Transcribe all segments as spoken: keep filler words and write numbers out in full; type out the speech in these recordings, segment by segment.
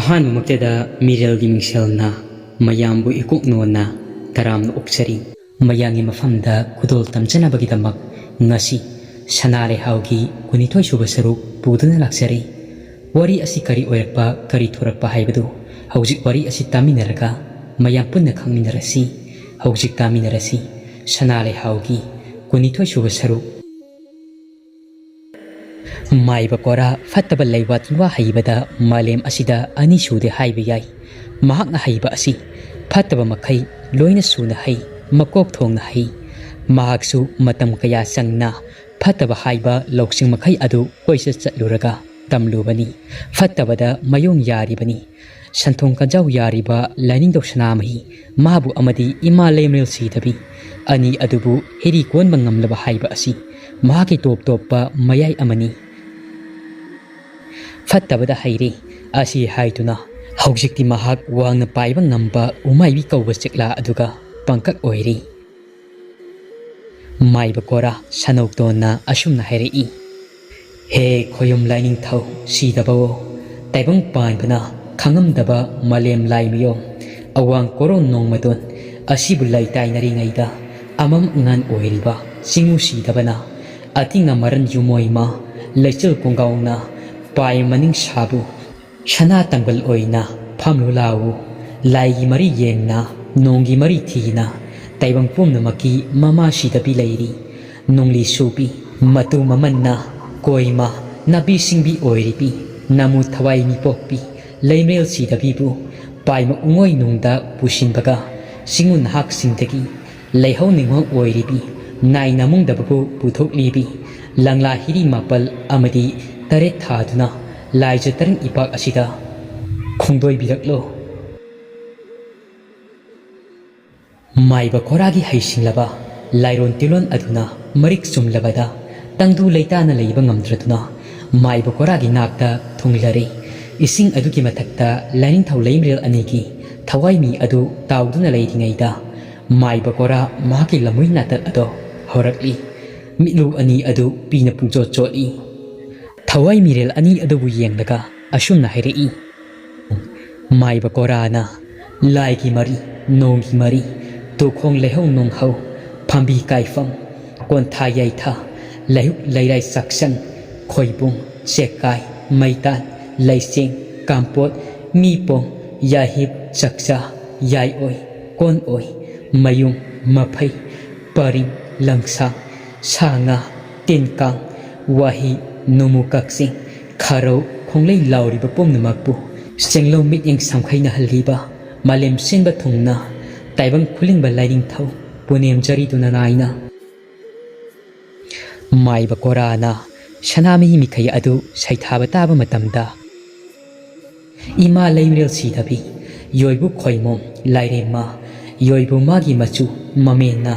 ꯑꯍꯥꯟꯕꯃꯛꯇꯗ ꯃꯤꯔꯦꯜꯒꯤ ꯃꯤꯡꯁꯦꯜꯅ ꯃꯌꯥꯝꯕꯨ ꯏꯀꯣꯛ ꯅꯣꯟꯅ ꯇꯔꯥꯝꯅ ꯑꯣꯛꯆꯔꯤ꯫ ꯃꯌꯥꯝꯒꯤ ꯃꯐꯝꯗ ꯈꯨꯗꯣꯜ ꯇꯝꯖꯅꯕꯒꯤꯗꯃꯛ ꯉꯁꯤ ꯁꯅꯥ ꯂꯩꯍꯥꯎꯒꯤ ꯀꯨꯟꯅꯤꯊꯣꯏ ꯁꯨꯕ ꯁꯔꯨꯛ ꯄꯨꯗꯨꯅ ꯂꯥꯛꯆꯔꯤ꯫ ꯋꯥꯔꯤ ꯑꯁꯤ ꯀꯔꯤ ꯑꯣꯏꯔꯛꯄ, ꯀꯔꯤ ꯊꯣꯔꯛꯄ ꯍꯥꯏꯕꯗꯨ ꯍꯧꯖꯤꯛ ꯋꯥꯔꯤ ꯑꯁꯤ ꯇꯥꯃꯤꯟꯅꯔꯒ ꯃꯌꯥꯝ ꯄꯨꯟꯅ ꯈꯪꯃꯤꯟꯅꯔꯁꯤ꯫ ꯍꯧꯖꯤꯛ ꯇꯥꯃꯤꯟꯅꯔꯁꯤ ꯁꯅꯥ ꯂꯩꯍꯥꯎꯒꯤ ꯀꯨꯟꯅꯤꯊꯣꯏ ꯁꯨꯕ ꯁꯔꯨꯛ꯫ ꯃꯥꯏꯕ ꯀꯣꯔꯥ ꯐꯠꯇꯕ ꯂꯩꯋꯥ ꯇꯤꯟꯋꯥ ꯍꯩꯕꯗ ꯃꯥꯂꯦꯝ ꯑꯁꯤꯗ ꯑꯅꯤ ꯁꯨꯗꯦ ꯍꯥꯏꯕ ꯌꯥꯏ꯫ ꯃꯍꯥꯛꯅ ꯍꯩꯕ ꯑꯁꯤ ꯐꯠꯇꯕ ꯃꯈꯩ ꯂꯣꯏꯅ ꯁꯨꯅ ꯍꯩ, ꯃꯀꯣꯛ ꯊꯣꯡꯅ ꯍꯩ꯫ ꯃꯍꯥꯛꯁꯨ ꯃꯇꯝ ꯀꯌꯥ ꯆꯪꯅ ꯐꯠꯇꯕ ꯍꯥꯏꯕ ꯂꯧꯁꯤꯡ ꯃꯈꯩ ꯑꯗꯨ ꯀꯣꯏꯆꯠ ꯆꯠꯂꯨꯔꯒ ꯇꯝꯂꯨꯕꯅꯤ꯫ ꯐꯠꯇꯕꯗ ꯃꯌꯣꯡ ꯌꯥꯔꯤꯕꯅꯤ꯫ ꯁꯟꯊꯣꯡ ꯀꯟꯖꯥꯎ ꯌꯥꯔꯤꯕ ꯂꯥꯏꯅꯤꯡꯊꯧ ꯁꯅꯥꯃꯍꯤ ꯃꯥꯕꯨ ꯑꯃꯗꯤ ꯏꯃꯥ ꯂꯩꯃꯔꯦꯜ ꯁꯤꯗꯕꯤ ꯑꯅꯤ ꯑꯗꯨꯕꯨ ꯍꯤꯔꯤ ꯀꯣꯟꯕ ꯉꯝꯂꯕ ꯍꯥꯏꯕ ꯑꯁꯤ ꯃꯍꯥꯛꯀꯤ ꯇꯣꯞ ꯇꯣꯞꯄ ꯃꯌꯥꯏ ꯑꯃꯅꯤ꯫ ꯐꯠꯇꯕꯗ ꯍꯩꯔꯦ ꯑꯁꯤ ꯍꯥꯏꯗꯨꯅ ꯍꯧꯖꯤꯛꯇꯤ ꯃꯍꯥꯛ ꯋꯥꯡꯅ ꯄꯥꯏꯕ ꯉꯝꯕ ꯎꯃꯥꯏꯕꯤ ꯀꯧꯕ ꯆꯦꯛꯂꯥ ꯑꯗꯨꯒ ꯄꯪꯀꯛ ꯑꯣꯏꯔꯤ꯫ ꯃꯥꯏꯕ ꯀꯣꯔꯥ ꯁꯅꯧꯇꯣꯟꯅ ꯑꯁꯨꯝꯅ ꯍꯥꯏꯔꯛꯏ, "ꯍꯦ ꯈꯣꯌꯨꯝ ꯂꯥꯏꯅꯤꯡꯊꯧ ꯁꯤꯗꯕꯋꯣ, ꯇꯥꯏꯕꯪ ꯄꯥꯟꯕꯅ ꯈꯪꯉꯝꯗꯕ ꯃꯥꯂꯦꯝ ꯂꯥꯏ ꯃꯤꯌꯣꯝ, ꯑꯋꯥꯡ ꯀꯣꯔꯣꯟ ꯅꯣꯡꯃꯗꯣꯟ ꯑꯁꯤꯕꯨ ꯂꯩꯇꯥꯏꯅꯔꯤꯉꯩꯗ ꯑꯃꯝ ꯑꯉꯥꯟ ꯑꯣꯏꯔꯤꯕ ꯆꯤꯡꯉꯨ ꯁꯤꯗꯕꯅ ꯑꯇꯤꯡ ꯑꯃꯔꯟ ꯌꯨꯃꯣꯏꯃ ꯂꯩꯆꯤꯜ ꯀꯣꯡꯒꯥꯎꯅ ꯄꯥꯏ ꯃꯅꯤꯡ ꯁꯥꯕꯨ ꯁꯅꯥ ꯇꯪꯒꯜ ꯑꯣꯏꯅ ꯐꯝꯂꯨ ꯂꯥꯎ꯫ ꯂꯥꯏꯒꯤ ꯃꯔꯤ ꯌꯦꯡꯅ, ꯅꯣꯡꯒꯤ ꯃꯔꯤ ꯊꯤꯅ, ꯇꯥꯏꯕꯪ ꯄꯨꯝꯅꯃꯛꯀꯤ ꯃꯃꯥ ꯁꯤꯗꯕꯤ ꯂꯩꯔꯤ꯫ ꯅꯣꯡꯂꯤ ꯁꯨꯕꯤ, ꯃꯇꯨ ꯃꯃꯟꯅ, ꯀꯣꯏꯃ, ꯅꯥꯄꯤ ꯁꯤꯡꯕꯤ ꯑꯣꯏꯔꯤꯕꯤ, ꯅꯃꯨ ꯊꯋꯥꯏ ꯃꯤꯄꯣꯛꯄꯤ, ꯂꯩꯃꯔꯦꯜ ꯁꯤꯗꯕꯤꯕꯨ ꯄꯥꯏꯃ ꯎꯉꯣꯏ ꯅꯨꯡꯗ ꯄꯨꯁꯤꯟꯕꯒ, ꯆꯤꯡꯉꯨ ꯅꯍꯥꯛꯁꯤꯡꯗꯒꯤ ꯂꯩꯍꯧ ꯅꯤꯡꯍꯧ ꯑꯣꯏꯔꯤꯕꯤ, ꯅꯥꯏ ꯅꯃꯨꯡꯗꯕꯕꯨ ꯄꯨꯊꯣꯛꯂꯤꯕꯤ, ꯂꯪꯂꯥ ꯍꯤꯔꯤ ꯃꯥꯄꯜ ꯑꯃꯗꯤ ꯇꯔꯦꯠ ꯊꯥꯗꯨꯅ ꯂꯥꯏꯖ ꯇꯔꯪ ꯏꯄꯥꯛ ꯑꯁꯤꯗ ꯈꯣꯡꯗꯣꯏꯕꯤꯔꯛꯂꯣ꯫" ꯃꯥꯏꯕ ꯈꯣꯔꯥꯒꯤ ꯍꯩꯁꯤꯡꯂꯕ ꯂꯥꯏꯔꯣꯟ ꯇꯤꯂꯣꯟ ꯑꯗꯨꯅ ꯃꯔꯤꯛ ꯆꯨꯝꯂꯕꯗ ꯇꯪꯗꯨ ꯂꯩꯇꯥꯅ ꯂꯩꯕ ꯉꯝꯗ꯭ꯔꯗꯨꯅ ꯃꯥꯏꯕ ꯈꯣꯔꯥꯒꯤ ꯅꯥꯛꯇ ꯊꯨꯡꯂꯔꯦ꯫ ꯏꯁꯤꯡ ꯑꯗꯨꯒꯤ ꯃꯊꯛꯇ ꯂꯥꯏꯅꯤꯡꯊꯧ ꯂꯩꯃꯔꯦꯜ ꯑꯅꯤꯒꯤ ꯊꯋꯥꯏꯃꯤ ꯑꯗꯨ ꯇꯥꯎꯗꯨꯅ ꯂꯩꯔꯤꯉꯩꯗ ꯃꯥꯏꯕ ꯈꯣꯔꯥ ꯃꯍꯥꯛꯀꯤ ꯂꯝꯃꯨꯏ ꯅꯥꯇꯛ ꯑꯗꯣ ꯍꯧꯔꯛꯂꯤ꯫ ꯃꯤꯠꯂꯨ ꯑꯅꯤ ꯑꯗꯨ ꯄꯤꯅ ꯄꯨꯡꯆꯣꯠ ꯆꯣꯠꯂꯤ꯫ ꯊꯋꯥꯏ ꯃꯤꯔꯦꯜ ꯑꯅꯤ ꯑꯗꯨꯕꯨ ꯌꯦꯡꯂꯒ ꯑꯁꯨꯝꯅ ꯍꯥꯏꯔꯛꯏ, ꯃꯥꯏꯕ ꯀꯣꯔꯥꯅ ꯂꯥꯏꯒꯤ ꯃꯔꯤ, ꯅꯣꯡꯒꯤ ꯃꯔꯤ, ꯇꯨꯈꯣꯡ ꯂꯩꯍꯧ ꯅꯣꯡꯍꯧ, ꯐꯝꯕꯤ ꯀꯥꯏꯐꯝ, ꯀꯣꯟꯊꯥ ꯌꯩꯊꯥ, ꯂꯩꯍꯨꯛ ꯂꯩꯔꯥꯏ ꯆꯥꯛꯁꯪ, ꯈꯣꯏꯕꯨꯡ, ꯆꯦꯛꯀꯥꯏ, ꯃꯩꯇꯥꯟ, ꯂꯩꯆꯦꯡ, ꯀꯥꯝꯄꯣꯠ, ꯃꯤꯄꯣꯡ, ꯌꯥꯍꯤꯞ, ꯆꯥꯛꯆꯥ, ꯌꯥꯏꯑꯣꯏ, ꯀꯣꯟꯑꯣꯏ, ꯃꯌꯨꯝ, ꯃꯐꯩ, ꯄꯔꯤꯡ, ꯂꯪꯁꯥꯡ, ꯁꯥ ꯉꯥ, ꯇꯤꯟ ꯀꯥꯡ, ꯋꯥꯍꯤ, ꯅꯨꯃꯨ ꯀꯛꯆꯤꯡ, ꯈꯥꯔꯧ, ꯈꯣꯡꯂꯩ ꯂꯥꯎꯔꯤꯕ ꯄꯨꯝꯅꯃꯛꯄꯨ ꯆꯦꯡꯂꯧ ꯃꯤꯠꯌꯦꯡ ꯁꯝꯈꯩꯅꯍꯜꯂꯤꯕ ꯃꯥꯂꯦꯝ ꯁꯤꯟꯕ ꯊꯨꯡꯅ ꯇꯥꯏꯕꯪ ꯈꯨꯂꯤꯡꯕ ꯂꯥꯏꯅꯤꯡꯊꯧ ꯄꯨꯅꯦꯝꯖꯔꯤꯗꯨꯅ ꯅꯥꯏꯅ ꯃꯥꯏꯕ ꯀꯣꯔꯥꯅ ꯁꯅꯥꯃꯍꯤ ꯃꯤꯈꯩ ꯑꯗꯨ ꯁꯩꯊꯥꯕ ꯇꯥꯕ ꯃꯇꯝꯗ, ꯏꯃꯥ ꯂꯩꯃꯔꯦꯜ ꯁꯤꯗꯕꯤ, ꯌꯣꯏꯕꯨ ꯈꯣꯏꯃꯣꯝ ꯂꯥꯏꯔꯦꯝꯃ, ꯌꯣꯏꯕꯨ ꯃꯥꯒꯤ ꯃꯆꯨ ꯃꯃꯦꯟꯅ,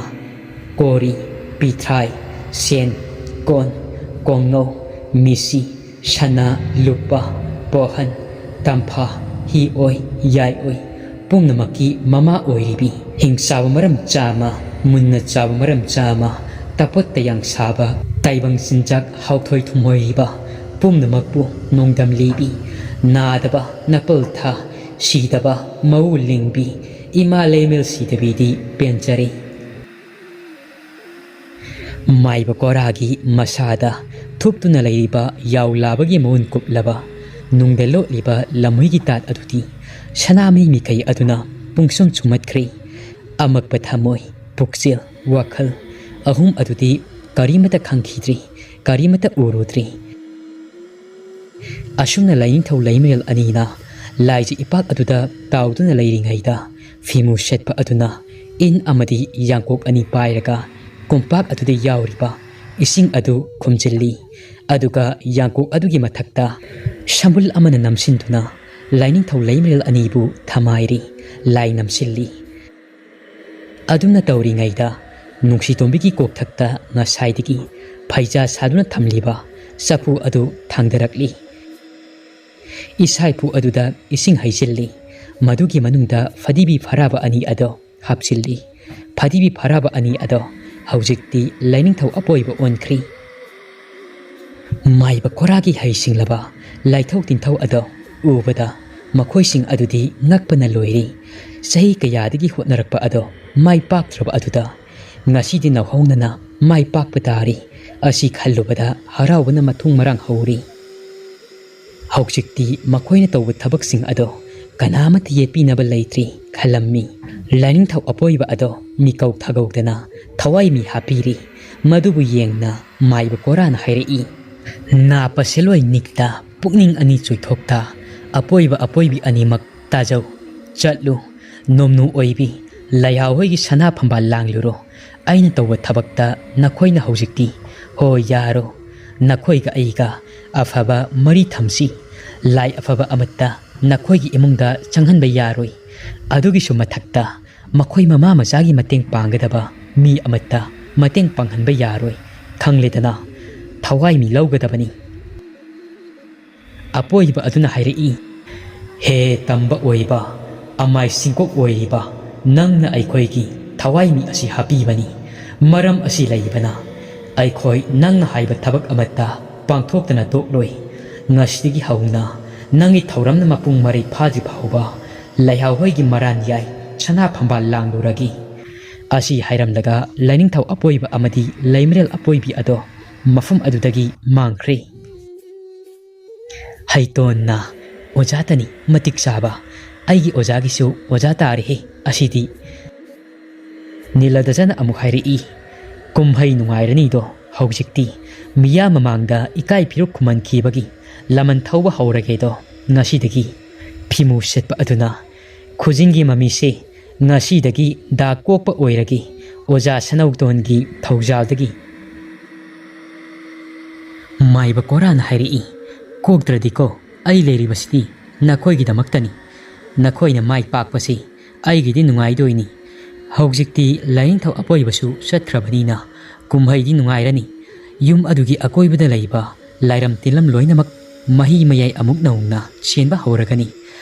ꯀꯣꯔꯤ, ꯄꯤꯊ꯭ꯔꯥꯏ, ꯁꯦꯟ, ꯀꯣꯟ, ꯀꯣꯡꯉꯧ, ꯃꯤꯁꯤ, ꯁꯅꯥ, ꯂꯨꯄꯥ, ꯄꯣꯍꯟ, ꯇꯝꯐꯥ, ꯍꯤꯑꯣꯏ, ꯌꯥꯏꯑꯣꯏ, ꯄꯨꯝꯅꯃꯛꯀꯤ ꯃꯃꯥ ꯑꯣꯏꯔꯤꯕꯤ, ꯍꯤꯡ ꯆꯥꯕ ꯃꯔꯝ ꯆꯥꯃ, ꯃꯨꯟꯅ ꯆꯥꯕ ꯃꯔꯝ ꯆꯥꯃ, ꯇꯄꯣꯠ ꯇꯌꯥꯡ ꯁꯥꯕ, ꯇꯥꯏꯕꯪ ꯆꯤꯟꯖꯥꯛ ꯍꯥꯎꯊꯣꯏ ꯊꯨꯝꯍꯣꯏꯔꯤꯕ, ꯄꯨꯝꯅꯃꯛꯄꯨ ꯅꯣꯡꯗꯝ ꯂꯤꯕꯤ, ꯅꯥꯗꯕ ꯅꯄꯜ ꯊꯥ, ꯁꯤꯗꯕ ꯃꯎ ꯂꯤꯡꯕꯤ, ꯏꯃꯥ ꯂꯩꯃꯦꯜ ꯁꯤꯗꯕꯤꯗꯤ ꯄꯦꯟꯖꯔꯦ꯫ ꯃꯥꯏꯕ ꯀꯣꯔꯥꯒꯤ ꯃꯁꯥꯗ ꯊꯨꯞꯇꯨꯅ ꯂꯩꯔꯤꯕ ꯌꯥꯎ ꯂꯥꯕꯒꯤ ꯃꯎꯟ ꯀꯨꯞꯂꯕ ꯅꯨꯡꯗ ꯂꯣꯠꯂꯤꯕ ꯂꯝꯍꯨꯏꯒꯤ ꯇꯥꯠ ꯑꯗꯨꯗꯤ ꯁꯅꯥꯃꯍꯤ ꯃꯤꯈꯩ ꯑꯗꯨꯅ ꯄꯨꯡꯁꯨꯝ ꯁꯨꯝꯍꯠꯈ꯭ꯔꯦ꯫ ꯑꯃꯛꯄ ꯊꯃꯣꯏ, ꯄꯨꯛꯆꯦꯜ, ꯋꯥꯈꯜ ꯑꯍꯨꯝ ꯑꯗꯨꯗꯤ ꯀꯔꯤꯃꯠꯇ ꯈꯪꯈꯤꯗ꯭ꯔꯤ, ꯀꯔꯤꯃꯠꯇ ꯎꯔꯨꯗ꯭ꯔꯤ꯫ ꯑꯁꯨꯝꯅ ꯂꯥꯏꯅꯤꯡꯊꯧ ꯂꯩꯃꯔꯦꯜ ꯑꯅꯤꯅ ꯂꯥꯏꯖ ꯏꯄꯥꯛ ꯑꯗꯨꯗ ꯇꯥꯎꯗꯨꯅ ꯂꯩꯔꯤꯉꯩꯗ, ꯐꯤꯃꯨ ꯁꯦꯠꯄ ꯑꯗꯨꯅ ꯏꯟ ꯑꯃꯗꯤ ꯌꯥꯡꯀꯣꯛ ꯑꯅꯤ ꯄꯥꯏꯔꯒ ꯀꯣꯝꯄꯥꯛ ꯑꯗꯨꯗ ꯌꯥꯎꯔꯤꯕ ꯏꯁꯤꯡ ꯑꯗꯨ ꯈꯨꯝꯖꯤꯜꯂꯤ꯫ ꯑꯗꯨꯒ ꯌꯥꯡꯀꯣꯛ ꯑꯗꯨꯒꯤ ꯃꯊꯛꯇ ꯁꯝꯕꯨꯜ ꯑꯃꯅ ꯅꯝꯁꯤꯟꯗꯨꯅ ꯂꯥꯏꯅꯤꯡꯊꯧ ꯂꯩꯃꯔꯦꯜ ꯑꯅꯤꯕꯨ ꯊꯃꯥꯏꯔꯤ, ꯂꯥꯏ ꯅꯝꯁꯤꯜꯂꯤ꯫ ꯑꯗꯨꯝꯅ ꯇꯧꯔꯤꯉꯩꯗ, ꯅꯨꯡꯁꯤꯇꯣꯝꯕꯤꯒꯤ ꯀꯣꯛꯊꯛꯇ ꯉꯁꯥꯏꯗꯒꯤ ꯐꯩꯖꯥ ꯁꯥꯗꯨꯅ ꯊꯝꯂꯤꯕ ꯆꯐꯨ ꯑꯗꯨ ꯊꯥꯡꯗꯔꯛꯂꯤ꯫ ꯏꯁꯥꯏꯐꯨ ꯑꯗꯨꯗ ꯏꯁꯤꯡ ꯍꯩꯖꯤꯜꯂꯤ꯫ ꯃꯗꯨꯒꯤ ꯃꯅꯨꯡꯗ ꯐꯗꯤꯕꯤ ꯐꯔꯥꯕ ꯑꯅꯤ ꯑꯗꯨ ꯍꯥꯞꯆꯤꯜꯂꯤ꯫ ꯐꯗꯤꯕꯤ ꯐꯔꯥꯕ ꯑꯅꯤ ꯑꯗꯨ ꯍꯧꯖꯤꯛꯇꯤ ꯂꯥꯏꯅꯤꯡꯊꯧ ꯑꯄꯣꯏꯕ ꯑꯣꯟꯈ꯭ꯔꯤ꯫ ꯃꯥꯏꯕ ꯀꯣꯔꯥꯒꯤ ꯍꯩꯁꯤꯡꯂꯕ ꯂꯥꯏꯊꯧ ꯇꯤꯟꯊꯧ ꯑꯗꯨ ꯎꯕꯗ, ꯃꯈꯣꯏꯁꯤꯡ ꯑꯗꯨꯗꯤ ꯉꯛꯄꯅ ꯂꯣꯏꯔꯤ꯫ ꯆꯍꯤ ꯀꯌꯥꯗꯒꯤ ꯍꯣꯠꯅꯔꯛꯄ ꯑꯗꯣ ꯃꯥꯏ ꯄꯥꯛꯇ꯭ꯔꯕ ꯑꯗꯨꯗ ꯉꯁꯤꯗꯤ ꯅꯧꯍꯧꯅꯅ ꯃꯥꯏ ꯄꯥꯛꯄ ꯇꯥꯔꯤ꯫ ꯑꯁꯤ ꯈꯜꯂꯨꯕꯗ ꯍꯔꯥꯎꯕꯅ ꯃꯊꯨꯡ ꯃꯔꯥꯡ ꯍꯧꯔꯤ꯫ ꯍꯧꯖꯤꯛꯇꯤ ꯃꯈꯣꯏꯅ ꯇꯧꯕ ꯊꯕꯛꯁꯤꯡ ꯑꯗꯣ ꯀꯅꯥꯃꯠꯇ ꯌꯦꯠꯄꯤꯅꯕ ꯂꯩꯇ꯭ꯔꯤ ꯈꯜꯂꯝꯃꯤ꯫ ꯂꯥꯏꯅꯤꯡꯊꯧ ꯑꯄꯣꯏꯕ ꯑꯗꯣ ꯃꯤꯀꯧ ꯊꯥꯒꯧꯗꯅ ꯊꯋꯥꯏ ꯃꯤ ꯍꯥꯞꯄꯤꯔꯤ꯫ ꯃꯗꯨꯕꯨ ꯌꯦꯡꯅ ꯃꯥꯏꯕ ꯀꯣꯔꯥꯅ ꯍꯥꯏꯔꯛꯏ, "ꯅꯥꯄ ꯁꯦꯂꯣꯏ ꯅꯤꯛꯇ ꯄꯨꯛꯅꯤꯡ ꯑꯅꯤ ꯆꯣꯏꯊꯣꯛꯇ, ꯑꯄꯣꯏꯕ ꯑꯄꯣꯏꯕꯤ ꯑꯅꯤꯃꯛ ꯇꯥꯖꯧ꯫ ꯆꯠꯂꯨ, ꯅꯣꯝꯅꯨ ꯑꯣꯏꯕꯤ, ꯂꯩꯍꯥꯎ ꯍꯣꯏꯒꯤ ꯁꯅꯥ ꯐꯝꯕꯥꯜ ꯂꯥꯡꯂꯨꯔꯣ꯫ ꯑꯩꯅ ꯇꯧꯕ ꯊꯕꯛꯇ ꯅꯈꯣꯏꯅ ꯍꯧꯖꯤꯛꯇꯤ ꯍꯣꯏ ꯌꯥꯔꯣ꯫ ꯅꯈꯣꯏꯒ ꯑꯩꯒ ꯑꯐꯕ ꯃꯔꯤ ꯊꯝꯁꯤ꯫ ꯂꯥꯏ ꯑꯐꯕ ꯑꯃꯠꯇ ꯅꯈꯣꯏꯒꯤ ꯏꯃꯨꯡꯗ ꯆꯪꯍꯟꯕ ꯌꯥꯔꯣꯏ꯫ ꯑꯗꯨꯒꯤꯁꯨ ꯃꯊꯛꯇ ꯃꯈꯣꯏ ꯃꯃꯥ ꯃꯆꯥꯒꯤ ꯃꯇꯦꯡ ꯄꯥꯡꯒꯗꯕ ꯃꯤ ꯑꯃꯠꯇ ꯃꯇꯦꯡ ꯄꯥꯡꯍꯟꯕ ꯌꯥꯔꯣꯏ꯫ ꯈꯪꯂꯦꯗꯅ, ꯊꯋꯥꯏ ꯃꯤ ꯂꯧꯒꯗꯕꯅꯤ꯫" ꯑꯄꯣꯏꯕ ꯑꯗꯨꯅ ꯍꯥꯏꯔꯛꯏ, "ꯍꯦ ꯇꯝꯕ ꯑꯣꯏꯕ, ꯑꯃꯥꯏ ꯁꯤꯡꯀꯣꯛ ꯑꯣꯏꯔꯤꯕ, ꯅꯪꯅ ꯑꯩꯈꯣꯏꯒꯤ ꯊꯋꯥꯏ ꯃꯤ ꯑꯁꯤ ꯍꯥꯞꯄꯤꯕꯅꯤ꯫ ꯃꯔꯝ ꯑꯁꯤ ꯂꯩꯕꯅ ꯑꯩꯈꯣꯏ ꯅꯪꯅ ꯍꯥꯏꯕ ꯊꯕꯛ ꯑꯃꯠꯇ ꯄꯥꯡꯊꯣꯛꯇꯅ ꯇꯣꯛꯂꯣꯏ꯫ ꯉꯁꯤꯗꯒꯤ ꯍꯧꯅ ꯅꯪꯒꯤ ꯊꯧꯔꯝꯅ ꯃꯄꯨꯡ ꯃꯔꯩ ꯐꯥꯗ꯭ꯔꯤ ꯐꯥꯎꯕ ꯂꯩꯍꯥꯎ ꯍꯣꯏꯒꯤ ꯃꯔꯥꯟ ꯌꯥꯏ ꯁꯅꯥ ꯐꯝꯕꯥꯜ ꯂꯥꯡꯂꯨꯔꯒꯦ꯫" ꯑꯁꯤ ꯍꯥꯏꯔꯝꯂꯒ ꯂꯥꯏꯅꯤꯡꯊꯧ ꯑꯄꯣꯏꯕ ꯑꯃꯗꯤ ꯂꯩꯃꯔꯦꯜ ꯑꯄꯣꯏꯕꯤ ꯑꯗꯣ ꯃꯐꯝ ꯑꯗꯨꯗꯒꯤ ꯃꯥꯡꯈ꯭ꯔꯦ꯫ ꯍꯩꯇꯣꯟꯅ, "ꯑꯣꯖꯥꯇꯅꯤ ꯃꯇꯤꯛ ꯆꯥꯕ, ꯑꯩꯒꯤ ꯑꯣꯖꯥꯒꯤꯁꯨ ꯑꯣꯖꯥ ꯇꯥꯔꯦꯍꯦ ꯑꯁꯤꯗꯤ꯫" ꯅꯤꯂꯗꯖꯅ ꯑꯃꯨꯛ ꯍꯥꯏꯔꯛꯏ, "ꯀꯨꯝꯍꯩ ꯅꯨꯡꯉꯥꯏꯔꯅꯤꯗꯣ ꯍꯧꯖꯤꯛꯇꯤ꯫ ꯃꯤꯌꯥꯝ ꯃꯃꯥꯡꯗ ꯏꯀꯥꯏ ꯐꯤꯔꯨꯛ ꯈꯨꯝꯍꯟꯈꯤꯕꯒꯤ ꯂꯃꯟ ꯊꯧꯕ ꯍꯧꯔꯒꯦꯗꯣ ꯉꯁꯤꯗꯒꯤ꯫" ꯐꯤꯃꯨ ꯁꯦꯠꯄ ꯑꯗꯨꯅ, "ꯈꯨꯖꯤꯡꯒꯤ ꯃꯃꯤꯁꯦ ꯉꯁꯤꯗꯒꯤ ꯗꯥꯛ ꯀꯣꯛꯄ ꯑꯣꯏꯔꯒꯦ ꯑꯣꯖꯥ ꯁꯅꯧꯇꯣꯟꯒꯤ ꯊꯧꯖꯥꯜꯗꯒꯤ꯫" ꯃꯥꯏꯕ ꯀꯣꯔꯥꯅ ꯍꯥꯏꯔꯛꯏ, "ꯀꯣꯛꯇ꯭ꯔꯗꯤꯀꯣ, ꯑꯩ ꯂꯩꯔꯤꯕꯁꯤꯗꯤ ꯅꯈꯣꯏꯒꯤꯗꯃꯛꯇꯅꯤ꯫ ꯅꯈꯣꯏꯅ ꯃꯥꯏ ꯄꯥꯛꯄꯁꯤ ꯑꯩꯒꯤꯗꯤ ꯅꯨꯡꯉꯥꯏꯗꯣꯏꯅꯤ꯫ ꯍꯧꯖꯤꯛꯇꯤ ꯂꯥꯏꯅꯤꯡꯊꯧ ꯑꯄꯣꯏꯕꯁꯨ ꯆꯠꯈ꯭ꯔꯕꯅꯤꯅ ꯀꯨꯝꯍꯩꯗꯤ ꯅꯨꯡꯉꯥꯏꯔꯅꯤ꯫ ꯌꯨꯝ ꯑꯗꯨꯒꯤ ꯑꯀꯣꯏꯕꯗ ꯂꯩꯕ ꯂꯥꯏꯔꯝ ꯇꯤꯟꯂꯝ ꯂꯣꯏꯅꯃꯛ ꯃꯍꯤ ꯃꯌꯥꯏ ꯑꯃꯨꯛ ꯅꯧꯅ ꯆꯦꯟꯕ ꯍꯧꯔꯒꯅꯤ꯫